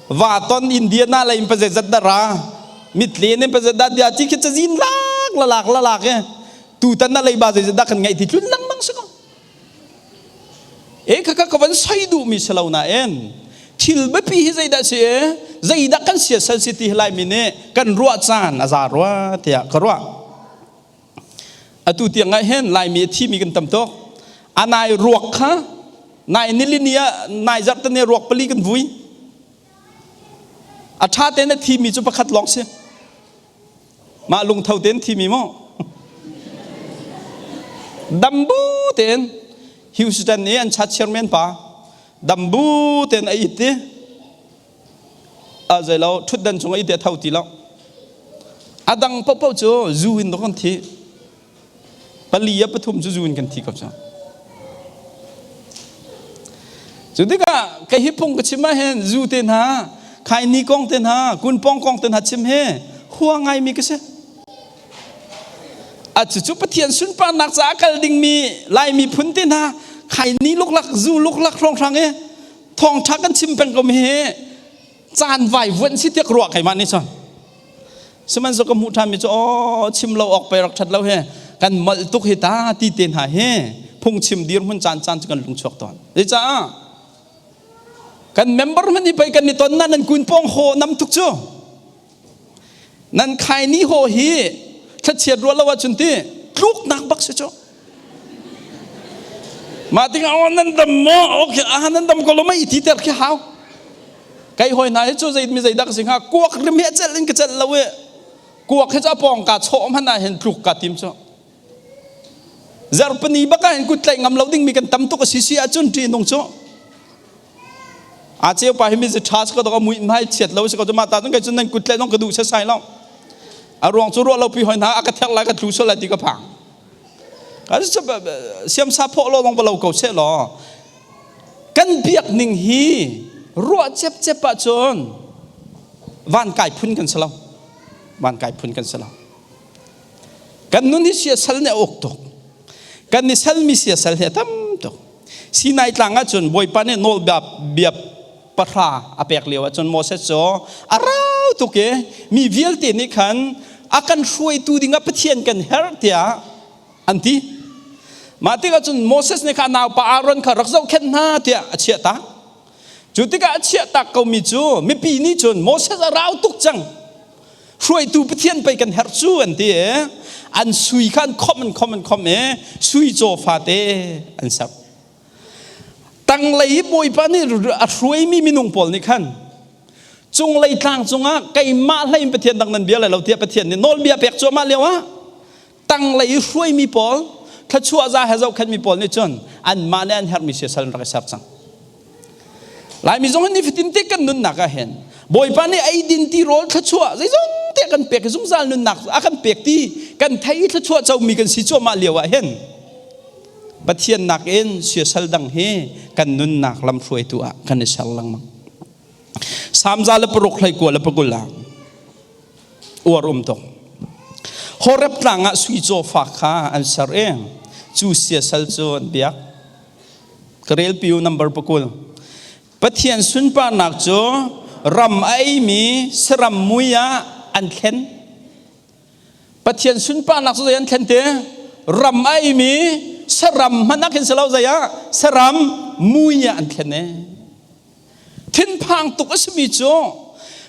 Va ton Indiana lei in pazet zat da ra mitlen in pazet da dia ti khi cazin lak la lak la lak e tutan na leiba zeizat dah kan ngeih ti tlun lengmang si ko e khakha ka van soi duh mi si lo nain thil biapi hi zeidah si e zeidah kan siasal si ti hi laimi nih kan ruah caan a za rua tiah ka ruah Atu tiang ah hin Laimi a thimi kan tam tuk. A nai ruak kha nai nilini ah nai zarh tane ruak pali kan vui. A ṭha tein a thimi cu pakhat lawng si. Mah lungtho tein thimi maw? Dambu tein Houston i an chat chairman pa dambu tein a it i a zeilo ṭhutdan cung i te tho ti lo a dang paohpaoh cu zu in kan thi pali a pathum cu zu in kan thi ko cu cu tikah ka hi phung ka chim ah hin zu te hna khaini kong te hna kunpong kong te hna chim hi hua ngaimi ka si a cucu Pathian sunparnak caah kal dingmi Laimi phun te hna khaini luklak zu luklak hrawnghrang i thawngṭha kan chim peng ko mi hi caan vai vuan si tiak ruah keimah nih cun sihmanhsehlaw ka hmuh ṭhan mi cu aw chim lo awk pei rak ṭhat lo hi kan molh tuk hi ta ti te hna hi phungchim dirhmun caan caan cu kan lung chuak tawn zeicah kan member hmanh hi pei kan i ton na nan kun pawng haw nam tuk cu Nan khaini haw hi thlachiat ruah lo ahcun ti tluknak bak si cu. Mah tikah oh nan dam maw? Okay, ah nan dam ko lo mei ti ter khi hau. Kai hoi hna hi cu zei mi zei dak si hnga kuak rim hi a celh in ka celh lo i kuak hi cu a pawng ka chawh hmanh ah hin tluk ka tim cu. Zarhpini bak ah hin kut tlaih ngam lo ding mi kan tam tuk a si si ahcun ṭih nung cu. A ceu pa hi mi ṭha si ko dok a mui hmai chiat lo si ko cu mah ta cun kei cun nan kut tlaih zong ka duh setsai lo. A ruang cu ruah lo pi hoi hna a ka therh lai ka tlu sual lai ti ka phang. Siamsa phawh lo zong va lo ko seh law kan biak ning hi ruah cepcep ahcun van kai phun kan si lo. Van kai phun kan si lo. Kan nun hi siasal nih a uk tuk. Kan i salmi siasal hi a tam tuk. Sinai tlang ahcun Bawipa nih nawlbia bia pahra a pek lio ahcun Moses cu a rau tuk i mi vialte nih khan a kan hruaitu dingah Pathian kan herh tiah an ti. Mah tikah cun Moses nih kha a naupa Aaron kha rak zohkhenh hna tiah a chiah tak. Cu tikah a chiah tak komi cu mipi nih cun Moses a rau tuk cang. Hruaitu Pathian pei kan herh cu an ti i an sui kha an khomh an khomh an khomh i sui caw fate an ser. Tanglei i Bawipa nih a hruaimi minung pawl nih khan cunglei tlang cungah keimah hlei in Pathian dang nan bia lai lo tiah Pathian nih nawlbia pek cuahmah lio ah tanglei i hruaimi pawl thluachuah za he zohkhenhmi pawl nih cun anmah nih an herhmi siasal an rak i ser cang. Laimi zong hi nifatin te kan nunnak ah hin Bawipa nih eidin ti rawl thluachuah zeizong te kan pek i zungzal nunnak a kan pek ti kan thei i thluachuah comi kan si cuahmah lio ah hin Pathian nakin siasal dang hi kan nunnak lamhruaitu ah kan i ser lengmang. Salm 109 21 ah uar um tuk. Horeb tlang ah sui cawfa kha an ser i cu siasal cu an biak. Ka rel piu number pakul. Pathian sunparnak cu ram a eimi saram mui ah an thlen. Pathian sunparnak cu zei an thlen te? Ram a eimi saram hmanh ah khin si lo zei ah saram mui ah an thlen e. Thinphang tuk a simi cu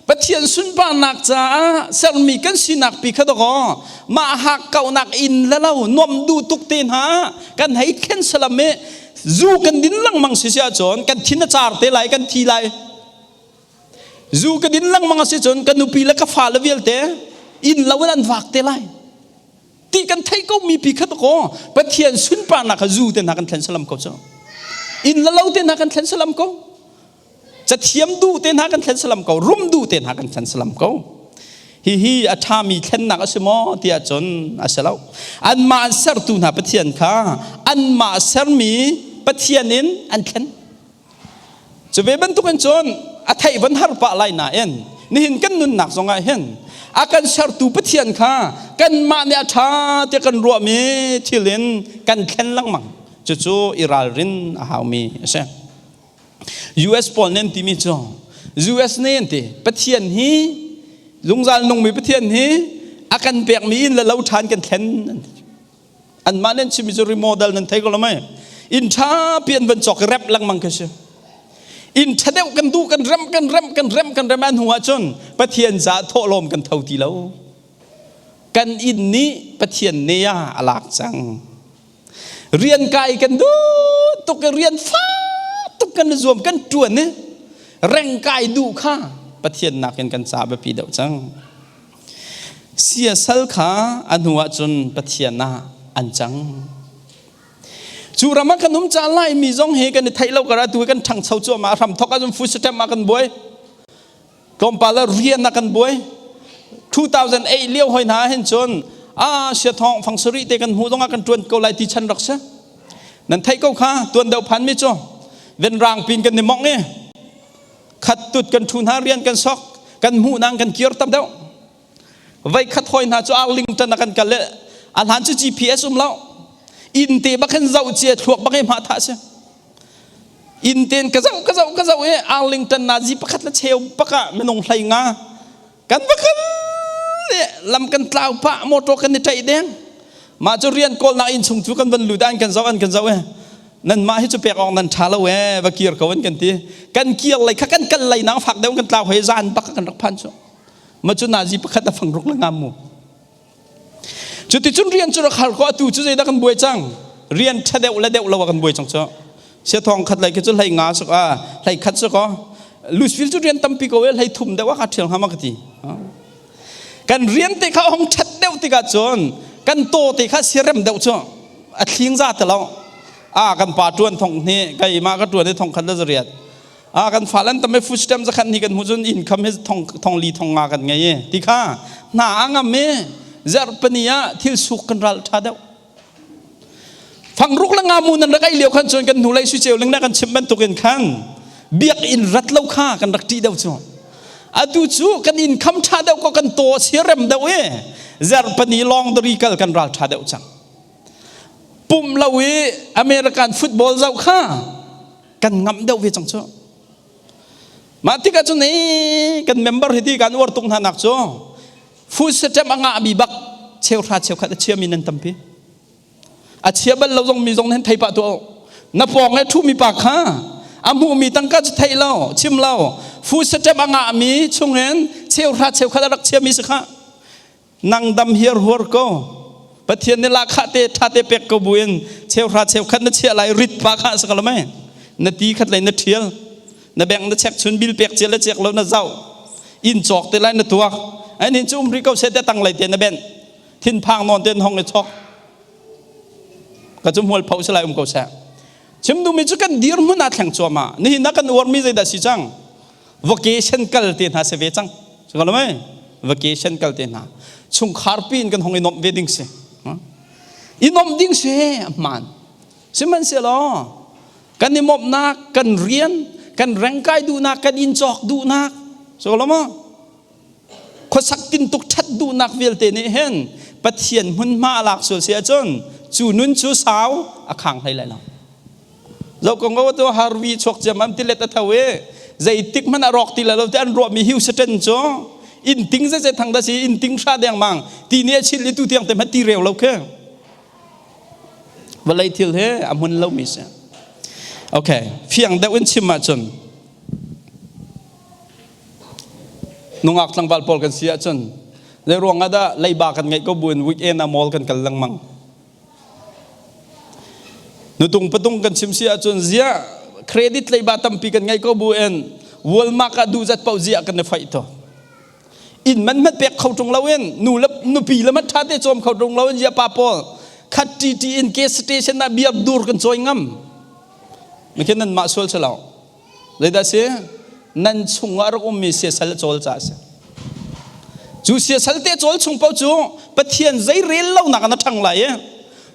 Pathian sunparnak caah sermi kan sinak pi kha dawkaw mah hakkauhnak inn le lo nuam duh tuk te hna kan hei thlen salam i zu kan din lengmang si si ahcun kan thin a car te lai, kan thi lai. Zu ka din lengmang a si cun ka nupi le ka fale vialte inn lo in an vak te lai ti kan theih ko mi pi kha ko. Pathian sunparnak kha zu te hna kan thlen salam ko cu, inn le lo te hna kan thlen salam ko, cathiam duh te hna kan thlen salam ko, rum duh te hna kan thlen salam ko. Hihi a ṭhami thlennak a si maw tiah cun a si lo. Anmah an sertu hna Pathian kha anmah sermi Pathian in an thlen. Cu ve bantukin cun a theih van har pah lai nain nihin kan nunnak zongah hin a kan sertu Pathian kha kanmah nih a ṭha tiah kan ruahmi thil in kan thlen lengmang. Cucu i ralrin a haumi a si. US pawl nih an timi cu, US nih an ti, Pathian hi, zungzal nungmi Pathian hi a kan pekmi inn le lo ṭhan kan thlen an ti. Anmah nan chimmi cu remodel nan thei ko lo mei? Inn ṭha pi an van cawk i rep lengmang khi si. Inn ṭha deuh kan duh, kan rem, kan rem, kan rem, kan rem. An hnu ahcun Pathian caah thawhlawm kan tho ti lo. Kan inn nih Pathian ne ah a lak cang. Rian kai kan duh tuk i rian fak tuk kan i zuam, kan ṭuan i reng kai duh kha Pathian nakin kan ca biapi deuh cang. Siasal kha a hnu ahcun Pathian ah an cang. Cu ram ah kan um caan Laimi zong hi kan i theih lo kar atu kan ṭhangcho cuahmah. A hramthok ahcun food stamp ah kan buai. Tlawmpal ah rian ah kan buai. 2008 lio hoi hna hin cun a sia thong fang sarih te kan hmuh zong ah kan ṭuan ko lai ti chan rak si. Nan theih ko kha tuan deuh phan mi cu venrang pin kan i mongh i khat tut kan ṭhu hna, rian kan sok, kan hmuh nang kan kir tam deuh. Voi khat hoi hna cu Arlington a kan kal le a hlan cu GPS um lo, inn te bak hin zoh cia thluak bak i hma thah si. Inn ten ka zoh, ka zoh, ka zoh i Arlington nazi pakhat le cheu bak ah minung hlei nga kan va kal. Lam kan tlau pah, motor kan i ṭaih deng. Mah cu rian kawlnak inn chung cu kan van lut, an kan zoh, an kan zoh e, nan mah hi cu pek awk nan ṭha lo e, va kir ko an kan ti. Kan kir lei kha kan kal lei nang fak deuh kan tlau hoi, zan bak kan rak phan cu. Ma cu nazi pakhat a fang ruk le ngam mu. Cuticun rian cu rak har ko. Atu cu zeidah kan buai cang? Rian ṭha deuh le deuh lo kan buai cang cu. Sia thong khat lei khi cu hlei nga suk a hlei khat su ko. Louisville cu rian tampi ko e, hlei thum deuh a ka ṭhial hnga ma ka ti. Kan rian te kha hong ṭhat deuh tikah cun kan taw te kha siarem deuh cu a thling za te lo. A kan pa ṭuan thong hni keimah ka ṭuan i thong khat le zariat a kan fa lan tam i food stamp zakhat ni kan hmu cun income hi thong thong li thong nga kan ngei i ti kha hna a ngam i zarhpani ah thil suk kan ral ṭha deuh. Fangruk le ngamu nan rak ei lio khan cun kan hnulei sui ceu ling na kan chim bantukin khan biakinn rat lo kha kan rak ṭih deuh cu. Atu cu kan income ṭha deuh ko, kan taw siarem deuh i zarhpani longdari kal kan ral ṭha deuh cang. Pumh lo i American football zoh kha kan ngamh deuh ve cang cu. Mah tikah cun ee kan member hi ti kan uar tuk hna nak cu food stamp a ngahmi bak cheuhra cheukhat a chiami nan tampi. A chia bal lo zong mi zong nan thei pah tuah. Na pawng he ṭhumi pa kha a hmuhmi tangka cu theih lo, chim lo, food stamp a ngahmi chungin cheuhra cheukhat a rak chiami si kha. Nang dam hiar huar ko. Pathian nih lahkhah te ṭha te pek ko buin cheuhra cheukhat na chiah lai rit pa kha sa ko lo mei? Na ti khat lei na ṭhial. Na bank na check chun bill pek cia le cek lo na zoh. Inn cawk te lai na tuak. An in cu um rih ko seh te tang lei te na benh. Thinphang nawn ten hong i chok. Ka cu hmual pho si lai, um ko seh. Chim duhmi cu kan dirhmun ah thleng cuahmah. Nihin ah kan uarmi zeidah si cang? Vacation kal te hna si ve cang. Si ko lo mei? Vacation kal te hna. Chungkhar pi in kan hong i nomh ve ding si. I nomh ding si a hmaan. Sihmanhsehlaw kan i mawmhnak, kan rian, kan rengkai duhnak, kan inn cawk duhnak. So lo ma? Khuasak tintuk ṭhat duhnak vialte nih hin Pathian hmunhma a lak sual si ahcun cu nun cu sau a khang hlei lai lo. Zoh ko ngo tu Harvey chuak ciam tilet a tho i zeitik hmanh a rawk ti lo ti an ruahmi Houston cu inn ting zeizei thang da si inn ting hra dengmang ti nih a chil i tu tiang te hmanh ti reu lo khi. Vawlei thil he a hmun lomi si. Okay, fiang deuh in chim ahcun nungak tlangval pawl kan si ahcun zei ruang ah dah leiba kan ngeih ko buin weekend ah mall kan kal lengmang. Nutung patung kan chim si ahcun ziah credit leiba tampi kan ngeih ko buin Walmart ah duh zat paoh ziah kan i faih to. Inn man hmat pek kho ṭung loin nu le nupi le mat ṭha te cawm kho ṭung loin ziah pa pawl khat ṭi in gas station ah beer dur kan cawi ngam. Mikhin nan mah sual si lo. Zeidah si? Nan chungah rak ummi siasal cawl ca a si. Cu siasal te cawl chung paoh cu Pathian zei rel lonak na ṭhang lai i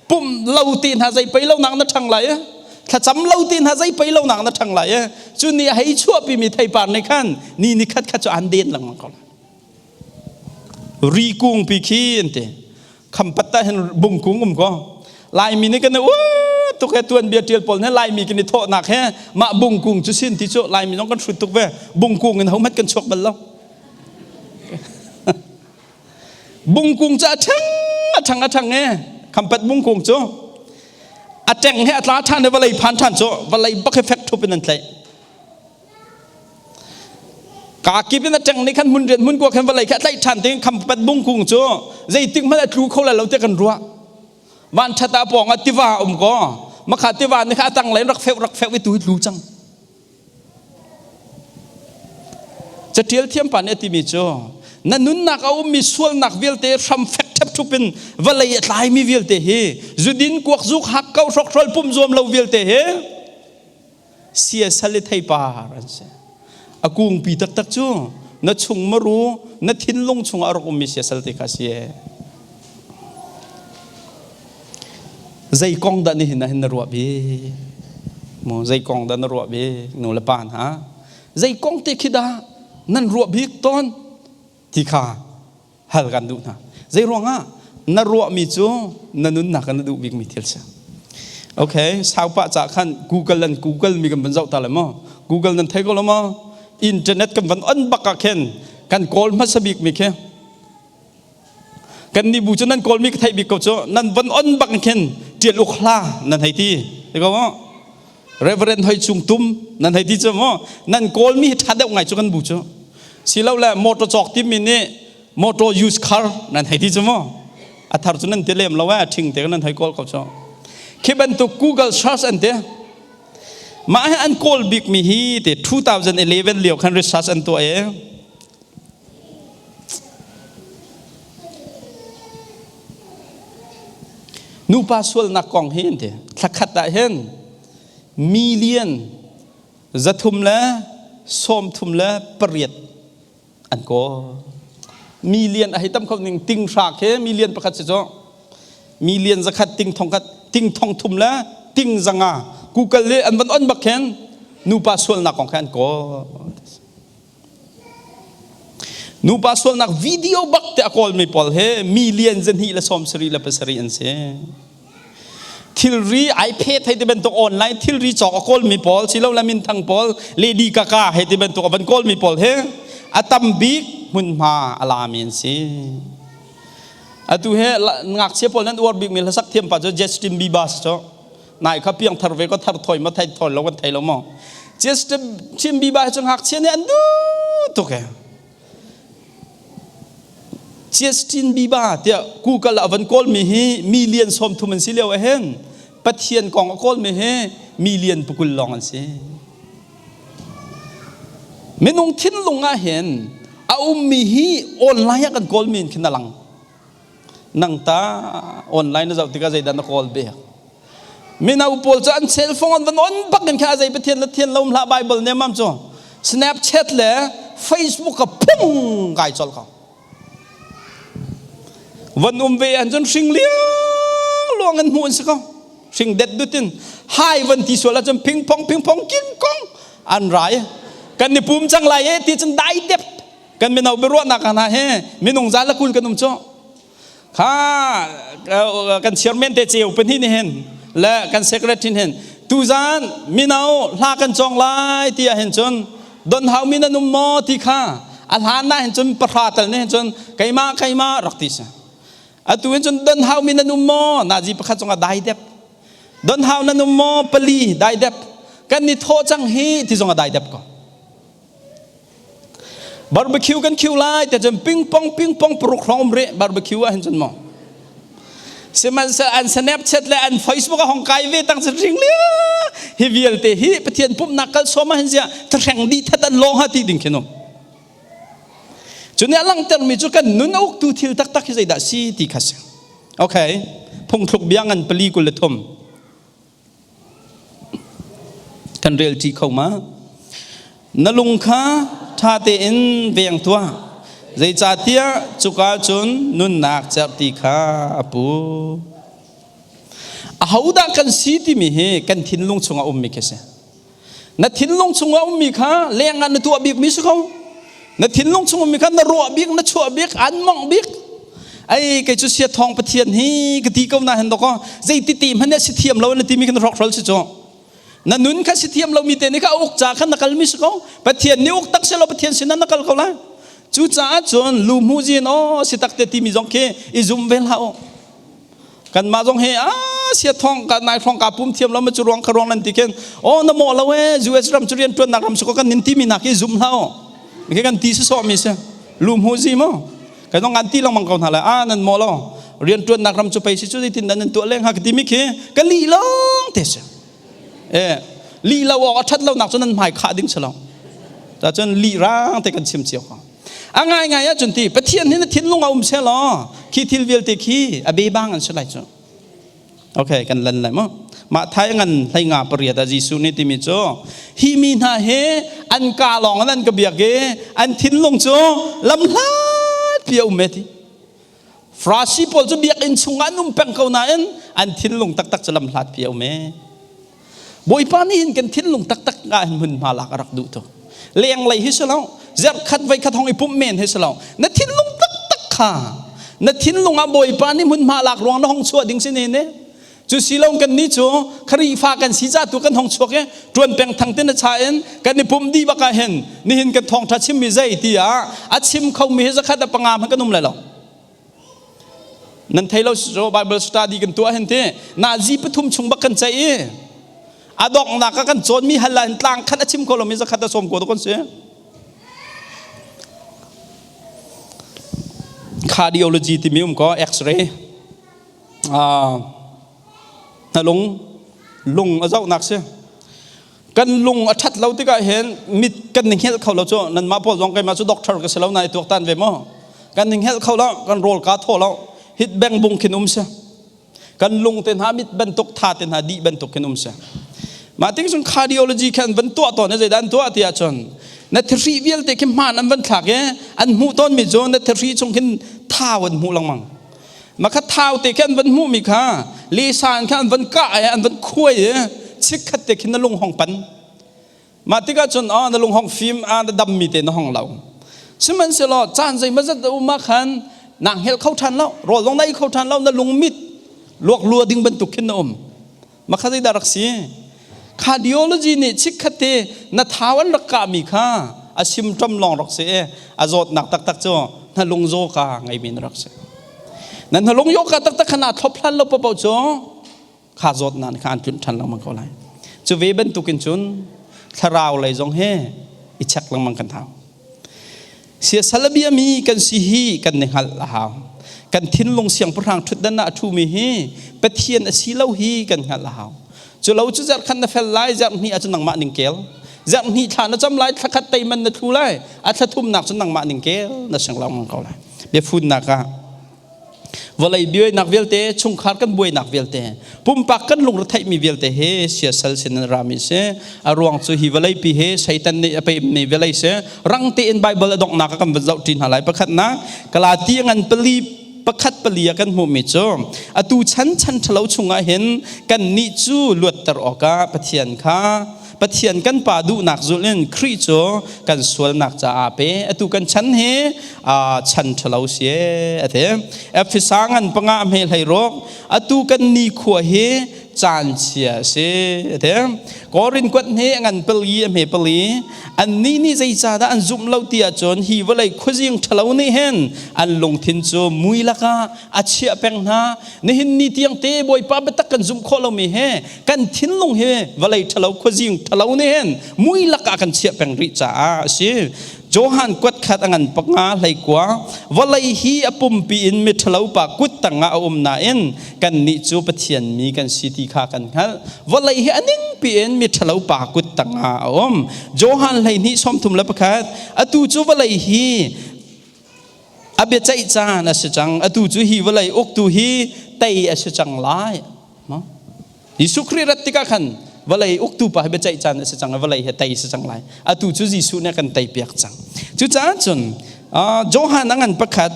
pumh lo te hna zei pei lonak na ṭhang lai i thlacam lo te hna zei pei lonak na ṭhang lai i cu ni a hei chuahpimi theipar nih khan ni ni khat khat cu an den lengmang ko lai. Ri kungpi khi an ti. Khampat ah hin bungkung um ko. Laimi nih kan u tuk he tuanbia ṭial pawl he Laimi kan i thawhnak he mah bungkung cu sin ti cu Laimi zong kan hrut tuk ve. Bungkung in hohmanh kan chuak bal lo. Bungkung cu a ṭhang a ṭhang a ṭhang e. Khampat bungkung cu a ṭeng he a tla ṭhan i vawlei phan ṭhan cu vawlei bak he fek ṭhup in an tlaih. Kaa kip in a ṭeng nih khan hmun rian hmun kua khan vawlei kha a tlaih ṭhan ting khampat bungkung cu zeitik hmanh a tlu kho lai lo tiah kan ruah. Van ṭhat ah pawng ah tiva a um ko. Makha tiva nih kha a tang lei rak feuh rak feuh i tu hi tlu cang. Caṭial thiampa nih a timi cu na nunnak a ummi sualnak vialte hram fek ṭhepṭhup in vawlei a tlaimi vialte hi zudin kuak zuk hak ko hrokhrawl pum zuam lo vialte hi siasal i theipar an si. A kungpi taktak cu na chung maru na thinlung chungah a rak ummi siasal te kha si. Zei kong dah nihin ah hin na ruah bi? Mu zei kong dah na ruah bi nu le pa hna? Zei kong te khi dah nan ruah bik tawn ti kha hal kan duh hna. Zei ruangah na ruahmi cu na nunnak ah na duh bikmi thil si. Okay, saupa ca khan Google an Google mi kan van zoh ta le maw? Google nan thei ko lo maw? Internet kan van on bak ah khin kan kawl hmasa bik mi khi kan nih bu cu nan kawl mi ka theih bik ko cu nan van on bak khin tial uk hla nan hei ti ti ko maw? Reverend Hoi Cung Tum nan hei ti cu maw nan kawl mi hi ṭha deuh ngai cu kan bu cu silo le motor cawk timi nih motor use car nan hei ti cu maw a thar cu nan ti lem lo eh ṭhing te nan hei kawl ko cu khi bantuk Google search an ti mah hi an kawl bik mi hi te 2011 lio khan research an tuah i Nupa sualnak kong hi an ti. Thlakhat ah hin million 338 an kawl. Million a hei tam kho ning ting hra khi million pakhat si cu. Million zakhat ting thong khat ting thong thum le ting zanga Google le an van on bak khin nupa sualnak kong kha an kawl. Nupa sualnak video bak te a kawlmi pawl he million 277 an si. Thilri iPad hei ti bantuk online thilri cawk a kawlmi pawl silo le minthang pawl Lady Gaga hei ti bantuk a van kawlmi pawl he a tam bik hmunhma a lami an si. Atu he ngakchia pawl nan uar bikmi hlasak thiam pa cu Justin Bieber cu. Nai kha piang thar ve ko thar thoi ma thai thoi lo kan thei lo maw Justin Bieber cu ngakchia nih an duh tuk e Justin Bieber tiah Google ah van kawl mi hi million 30 an si lio ahhin Pathian kong a kawl mi hi million pukul lawng an si minung thinlung ah hin a ummi hi online ah kan kawl mi in khin a lang Nang ta online na zoh tikah zeidah na kawl bik? Mino pawl cu an cell phone an van on bak in kha zei pathian le thian lo hlah Bible ne mam cu Snapchat le Facebook ka phung kai chol ko. Van um ve an cun hring liang luang an hmuh an si ko. Hring det dutin hai van ti sual ahcun ping pong ping pong king kong an rai. Kan ni pum cang lai e ti cun dai dep. Kan mino biaruahnak hna he minung za la kul kan um cu. Kha kan chairman te ceu pahnih nih hin le kan secretary hin tuzan mino hla kan cawng lai ti ah hin cun don hau mi nan um maw ti kha a hlan na hin cun pahra tal nih hin cun keimah keimah rak ti si. Atu hin cun don hau mi nan um maw nazi pakhat zong ah dai dep. Don hau nan um maw pali dai dep. Kan ni thawh cang hi ti zong ah dai dep ko. Barbecue kan khiu lai te cun ping pong ping pong paruk hrawng um rih barbecue ah hin cun maw. Sihmanhsehlaw an Snapchat le an Facebook a hong kai ve tang cun ring lia hi vialte hi Pathian pumhnak kal sawm ah hin zia thahreng dih that an lawng ha ti ding khin um. Cu nih a langhtermi cu kan nun a uktu thil taktak hi zeidah si ti kha si. Okay, phungthluk bia ngan pali 23. Kan rel ṭi kho ma? Na lung kha ṭha tein veng tuah, zeicahtiah cuka cun nunnak cerhti kha a pu. Ahodah kan si timi hi kan thinlung chungah ummi khi si. Na thinlung chungah ummi kha leng ah na tuah bikmi si ko. Na thinlung chung ummi kha na ruah bik, na chuah bik, an mongh bik. Ai kei cu sia thawng Pathian hi ka ti ko na hen doko zeiti ti hmanh si thiam lo na timi kan hrokhrol si cu. Na nun kha si thiam lo mi te nih kha uk ca khan na kal mi si ko. Pathian nih uk tak se lo Pathian sin na kal ko lai. Cucaah cun lu hmu zin aw si tak te timi zong khi i zum ve hlah u. Kanmah zong hi a sia thong ka nai hrawng ka pum thiam lo ma cu ruang kha ruang nan ti khin oh na mawh lo e US ram cu rian tuannak ram su ko kan nin ti mi nak hi zum hlah o khi kan ti sawsawh mi si lu hmu zi mo kan dong an ti lengmang ko hna lai a nan mawh lo rian tuannak ram cu pei si cu zeitin dah nan tuah leng ha ka ti mi khi ka lih lawng te si e lih lo awk a that lo nak cu nan hmai khah ding si lo ta cun lih rang te kan chim cio ko A ngaingai ahcun ti Pathian hi na thinlung ah um seh law khi thil vialte khi a bebang an si lai cu. Okay, kan lan lai mu. Mah thai ngan hlei nga pariat ah Jesuh nih timi cu hi mi hna hi an ka lawng in an ka biak i an thinlung cu lamhlat pi a um e ti. Farasi pawl cu biakinn chungah an um peng ko nain an thinlung taktak cu lamhlat pi a um e. Bawipa nih hin kan thinlung taktak ah hin hmunhma lak a rak duh tuk. Lenglei hi si lo, zerhkhat voikhat hong i pumh men hi si lo. Na thinlung taktak kha na thinlung ah Bawipa nih hmunhma lak ruang na hong chuah ding si ne ne. Cu si lo kan nih cu Khrihfa kan si ca tu kan hong chuak i tuan peng thang tin a cha in kan i pumh dih bak ah hin nihin kan thawngtha chimmi zei ti ah a chim khomi hi zakhat a panga hmanh kan um lai lo. Nan thei lo so Bible study kan tuah hin ti nazi pathum chung bak kan ceih i a donghnak ah kan cawnmi hal ah hin tlang khat a chim kho lomi zakhat a sawm ko kan si. Cardiology timi um ko X-ray na lung lung a zohnak si. Kan lung a ṭhat lo tikah hin mit kan ni hngelh kho lo cu nanmah pawl zong keimah cu doctor ka si lo na i tuaktan ve maw kan ni hngelh kho lo kan rawl ka thaw lo hit beng bung khin um si kan lung te hna mit bantuk tha te hna dih bantuk khin um si mah ting cun cardiology khan van tuah tawn zeidah an tuah ti ahcun na thihri vialte khi hmaan an van thlak i an hmuh tawn mi cu na thihri chung khin thau an hmuh lengmang Makha thau te khi an van hmuhmi kha lesan kha an van kah i an van khuai i chikkhat te khin na lung hong pan. Mah tikah cun oh, na lung hong fim a na dammi te na hong lo. Sihmanhsehlaw caan zeimawzat a um ah khan naa hngelh kho ṭhan lo, rawl zong na ei kho ṭhan lo, na lung mit luak lua ding bantuk khin na um. Makha zeidah rak si? Cardiology nih chikkhat te na thau an rak kahmi kha a symptom lawng rak si i a zawtnak taktak cu na lung zaw ka ngeimi na rak si. Na na lung yaw ka taktak kha naa thlop hlan lo paoh cu kha zawtnak kha an tlunh ṭhan lengmang ko lai. Cu ve bantukin cun thlarau lei zong he i check lengmang kan hau. Siasal a biami kan si hi kan i hngalh a hau. Kan thinlung siangpahrang ṭhutdan ah a ṭhumi hi Pathian a si lo hi kan hngalh a hau. Cu lo cu zarhkhat na fel lai, zarhhnih ahcun nangmah ning kel. Zarhhnih thla na cam lai, thlakhat teiman na thlu lai, a thla thumnak cu nangmah ning kel na sing lengmang ko lai. Biafunnak ah Vawlei buainak vialte, chungkhar kan buainak vialte, pumpak kan lungretheihmi vialte he siasal sin an rami si. A ruang cu hi vawlei pi he Satan nih a pemmi vawlei si. Rang tein Bible a donghnak ah kan van zoh ṭi hna lai. Pakhatnak, Galati ngan pali pakhat pali ah kan hmuhmi cu atu chan chan ṭhalo chungah hin kannih cu luatter awkah Pathian kha. Pathian kan Pa duhnak zulh in Khrih cu kan sualnak caah pe. Atu kan chan hi chan ṭhalo si a ti. Efesa ngan panga hme hlei ruk atu kan nikhua hi caan chia a si a ti. Korin kuat hne a ngan pali a hme pali annih nih zeicahdah an zumh lo ti ahcun hi vawlei khuazing ṭhalo nih hin an lungthin cu mui lakah a chiah peng hna. Nihin ni tiang te Bawipa biatak kan zumh khawh lomi he kan thinlung hi vawlei ṭhalo khuazing ṭhalo nih hin mui lakah kan chiah peng rih caah a si. Johan kuat khat a ngan panga hleikua vawlei hi a pumpi in miṭhalo pa kut tangah a um nain kannih cu Pathian mi kan si ti kha kan hngalh. Vawlei hi a ningpi in miṭhalo pa kut tangah a um. Johan 12 31 atu cu vawlei hi a biaceih caan a si cang. Atu cu hi vawlei uktu hi tei a si cang lai. Jesuh Khrih rat tikah khan vawlei uktu pa hi biaceih caan a si cang i vawlei hi tei si cang lai. Atu cu Jesuh nih a kan teipiak cang. Cucaah cun Johan a ngan pakhat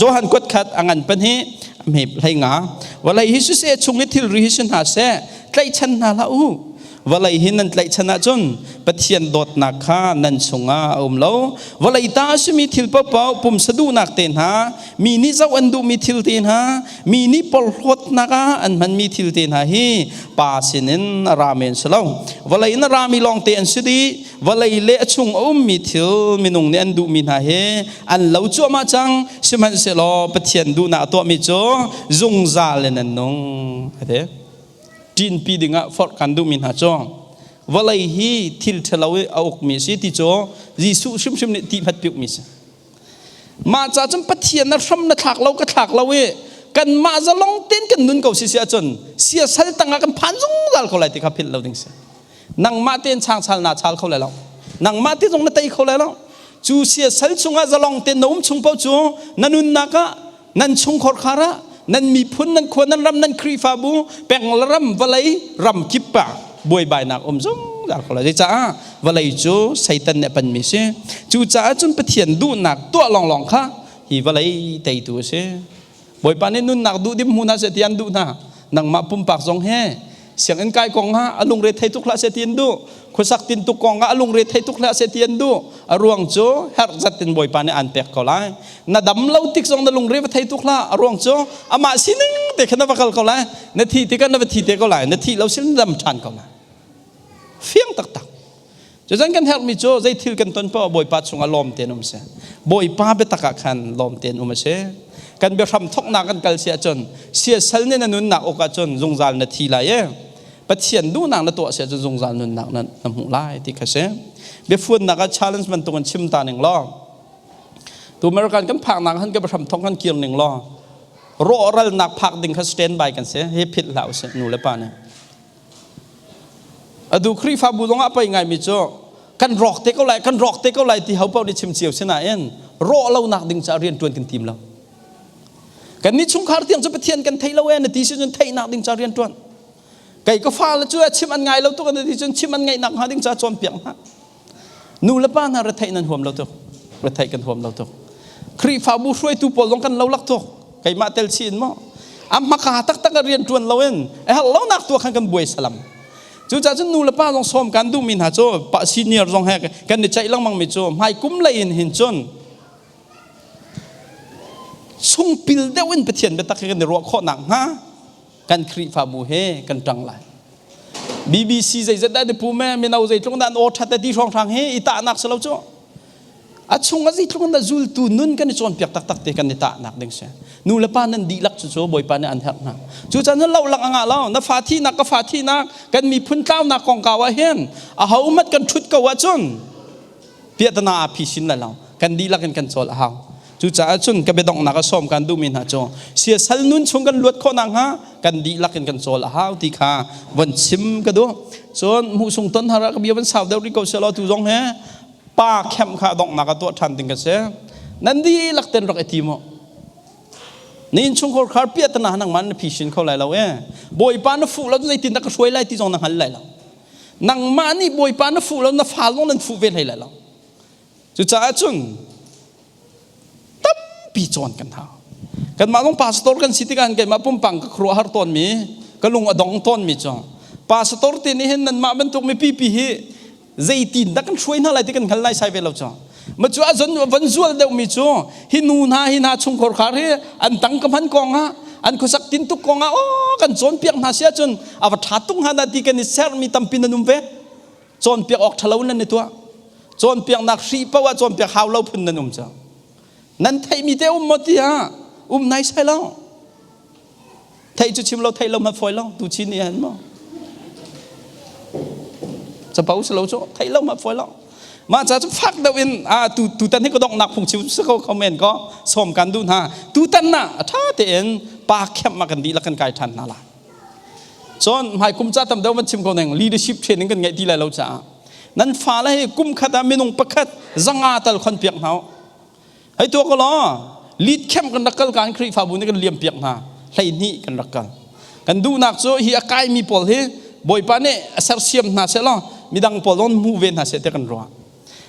Johan kuat khat a ngan pahnih a hme hlei nga vawlei hi siseh chung i thilri hi si hna seh tlaihchan hna hlah u Vawlei hi nan tlaihchan ahcun Pathian dawtnak kha nan chungah a um lo. Vawlei ta a simi thil paohpaoh, pumsa duhnak te hna, mi nih zoh an duhmi thil te hna, mi nih porhlawtnak ah an hmanmi thil te hna hi Pa sinin a ra men si lo. Vawlei in a rami lawngte an si dih. Vawlei le a chung a ummi thil minung nih an duhmi hna hi an lo cuahmah cang. Sihmanhsehlaw Pathian duhnak a tuahmi cu zungzal in an nung. A ti. Ṭinpi dingah forh kan duhmi hna cu vawlei hi thil ṭhalo i a ukmi si ti cu Jesuh hrimhrim nih ti hmat piukmi si. Mah ca cun Pathian na hram na thlak lo ka thlak lo i kanmah zalong tein kan nun ko si si ahcun siasal tangah kan phan zungzal ko lai ti kha philh lo ding si. Nangmah tein changchal naa chal kho lai lo. Nangmah te zong na tei kho lai lo. Cu siasal chungah zalong tein na um chung paoh cu na nunnak ah nan chungkhar khar ah nan miphun nan khua nan ram nan Khrihfabu peng le ram vawlei ram kip ah buaibainak um zungzal ko lai caah vawlei cu Satan nih a panmi si cucaah cun Pathian duhnak tuah lawnglawng kha hi vawlei teitu a si Bawipa nih nunnak duhdim hmu hna seh ti an duh hna. Nangmah pumpak zong he sianginn kai kong ah a lungre thei tuk hlah seh ti an duh. Khuasak tintuk kong ah a lungre thei tuk hlah seh ti an duh. A ruang cu herh zat in Bawipa nih aan pek ko lai. Na dam lo tik zong na lungre va thei tuk hlah. A ruang cu amah sining te khan na va kal ko lai. Na thi tikah na va thi te ko lai. Na thih lo sin na dam ṭhan ko lai. Fiang taktak. Cucan kan herhmi cu zei thil kan ton paoh Bawipa chungah lawm tein um si. Bawipa biatak ah khan lawm tein um a si. Kan biahram thawknak kan kal si ahcun siasal nih na nunnak uk ahcun zungzal na thi lai i Pathian duhnak na tuah si ahcun zungzal nunnak na, na hmuh lai ti kha si. Biafunnak ah challenge bantuk in chim ta ning law tu American kan phaknak han kan biahram thawk kan kir ning law rawhralnak phak ding kha stand by kan si hi philh hlah usih nu le pa nih Atu Khrihfabu zong ah pei ngaimi cu kan rawk te ko lai, kan rawk te ko lai ti ho paoh nih chim cio si nain rawh lonak ding caah rian ṭuan kan tim lo. Kan nih chungkhar tiang cu Pathian kan thei lo ee na ti si cun theihnak ding caah rian ṭuan. Kei ka fale cu chim an ngai lo tuk an ti cun chim an ngaihnak hnga ding caah cawnpiak hna. Nu le pa hna retheih nan huam lo tuk. Retheih kan huam lo tuk. Khrihfabu hruaitu pawl zong kan lo lak tuk. Keimah tel chih in maw? A hmaka taktak a rian ṭuan lo in a herh lo nak tu khan kan buai salam. Cucaah cun nu le pa zong sawm kan duhmi hna cu pa senior zong he kan i ceih lengmang mi cu hmai kum lei in hin cun sungpil deuh in Pathian biatak hi kan i ruah khawh nak hnga kan Khrihfabu he kan ṭang lai. BBC zeizat dah ni pu me mino zeitluk dah an aw ṭhat ti hrawnghrang hi i tahnak si lo cu. A chung ah zeitluk in dah zultu nun kan i cawnpiak taktak te kan i tahnak ding si. Nu le pa nan dihlak cu cu Bawipa nih an herh hna. Cucaah na lohlak a ngah lo. Na fa thihnak ka fa thihnak kan miphun tlaunak kongkau ah hin aho hmanh kan ṭhut ko ahcun piahtana aa phisin lai lo kan dihlak in kan cawl a hau cucaah cun ka biadonghnak a sawm kan duhmi hna cu siasal nun chung kan luat khawh nakhnga kan dihlak in kan cawl a hau ti kha von chim ka duh cun hmuhsung ton har ah ka bia van sau deuh rih ko selaw tu zong he pa khem kha donghnak a tuah ṭhan ding ka si nan dihlak ten rak i tim u na innchungkhar khar piahtana nangmah na phisin kho lai lo e bawipa na fuh lo zeitin dah ka hruai lai ti zong na hngal lai lo Nangmah nih Bawipa na fuh lo na fa zong nan fuh ve hlei lai lo. Cucaah cun tampi cawn kan hau. Kanmah zong pastor kan si tikah keimah pumpang ka khuaruahhar tawnmi, ka lung a dong tawnmi cu. Pastor te nih hin nanmah bantuk mipi pi hi zeitin dah kan hruai hna lai ti kan hngal nai sai ve lo cu. Ma cu a zon van zual deuhmi cu hi nu hna hi hna chungkhar khar hi an tang ka hman kong ah an khuasak tin tuk kong ah aw kan cawnpiak hna si ahcun a va ṭha tuk hnga dah ti kan i sermi tampi nan um ve. Cawnpiak awk ṭhalo nan i tuah. Cawnpiaknak hri paoh ah cawnpiak hau lo phun nan um cu. Nan theihmi te um maw tiah um nai sai lo. Theih cu chim lo theih lo hmanh fawi lo tu chin nih han maw. Capo si lo cu theih lo hmanh fawi lo. Mah ca cu fak deuh in a tu tutan hi ka donghnak phung chim si ko comment ko sawm kan duh hna. Tutan na a ṭha tein pa khem ma kan dihlak kan kai ṭhan hna lai. Cun hmai kum ca tam deuh van chim ko ning leadership training kan ngeih ti lai lo caah nan fale hi kum khat ah minung pakhat zanga tal khon piak hna u. Hei tuah ko law lead camp kan rak kal kan Khrihfabu nih kan liam piak hna 12 kan rak kal. Kan duhnak cu hi a kaimi pawl hi Bawipa nih a sersiam hna seh law midang pawl zong hmu ve hna seh ti kan ruah.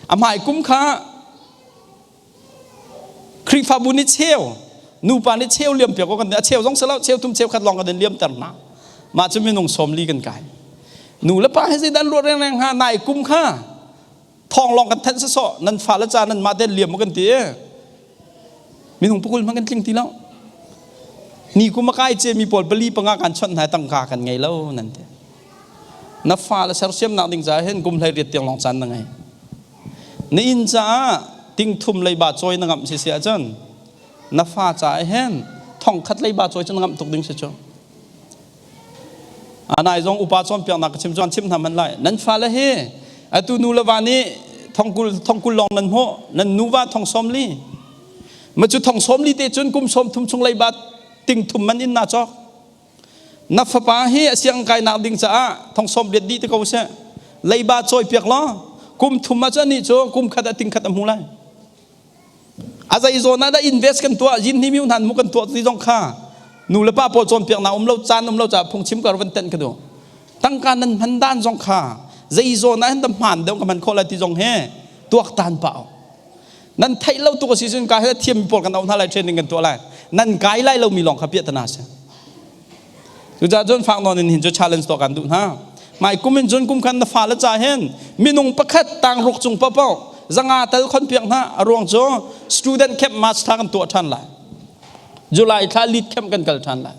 A hmai kum kha Khrihfabu nih cheu nupa nih cheu liam piak kan a cheu zong si lo cheu thum cheu khat lawng kan in liamter hna. Mah cu minung 40 kan kai. Nu le pa he zeidah an ruat rengreng hnga nai kum kha thawng lawng kan thanh sawsawh nan fale ca nan mah te liam kan ti minung pakul hmang kan tling ti lo ni kum a kai ce mi pawl pali panga kan chawnh hna tangka kan ngei lo nan ti na fale sersiamnak ding caah hin kum hlei riat tiang lawng caan na ngei na inn caah ting thum leiba cawi na ngamh si si ahcun na fa caah hin thong khat leiba cawi cu na ngamh tuk ding si cu Anai zong upa cawnpiaknak ka chim chuan chim hna hmanh lai. Nan fale hi atu nu le va nih thongkul thongkul lawng nan hmuh nan nuva thong 40. Ma cu thong 40 te cun kum 30 chung leiba ting thum man in na cawk. Na fapa hi a siang kainak ding caah thong sawm riat dih te ko seh. Leiba cawi piak law kum thum ah cun anih cu kum khat ah ting khat a hmu lai. A zei zawn ah dah invest kan tuah yin ni miu hnan mu kan tuah ti zong kha nu le pa pawl cawnpiaknak um lo caan um lo caah phungchim kar van tenh ka duh. Tangka nan hman dan zong kha zei zawn ah hin dah hmaan deuh ka hman khawh lai ti zong he tuaktan pah awk. Nan theih lo tuk a si cun ka he thiam pawl kan auh hna lai training kan tuah lai. Nan kai lai lomi lawng kha piahtana si. Cucaah cun fak nawn in hin cu challenge tuah kan duh hna. Mai kum in cun kum khan na fale ca hin minung pakhat tangruk cung paohpaoh zanga tal khon piak hna a ruang cu student camp March thla kan tuah ṭhan lai. July thla lead camp kan kal ṭhan lai.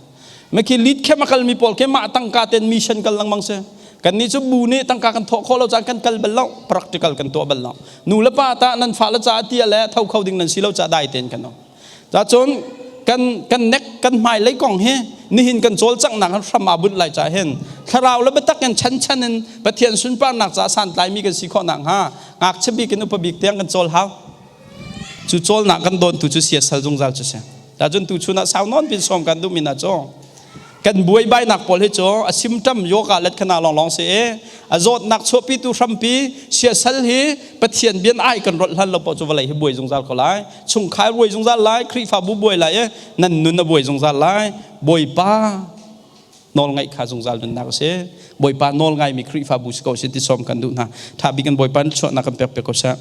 Maki lead camp a kalmi pawl khi mah tangka ten mission kal lengmang si. Kan nih cu bu nih tangka kan thawh khawh lo caan kan kal bal lo, practical kan tuah bal lo. Nu le pa ta nan fale ca tia le tho kho ding nan si lo ca dai ten kan um. Cacun kan kan nek kan hmailei kong hi nihin kan cawlcanghnak han hram aa bunh lai ca hin thlarau le biatak in chan chan in Pathian sunparnak caah santlaimi kan si khawh nakhnga ngakchia bik in upa bik tiang kan cawl hau. Cu cawlnak kan dawn tu cu siasal zungzal cu si. Tacun tu chun ah sau nawn pin sawm kan duhmi na cu kan buaibainak pawl hi cu a symptom yoga let khana lawnglawng si i a zawtnak chuahpitu hrampi siasal hi Pathian bian ai kan rolh hlan lo paoh cu vawlei hi buai zungzal ko lai chungkhar buai zungzal lai Khrihfabu buai lai i nan nun a buai zungzal lai Bawipa nawl ngaih kha zungzal nunnak a si Bawipa nawl ngaimi Khrihfabu si ko si ti sawm kan duh hna tha bik in Bawipa chuahnak kan pek pek ko seh.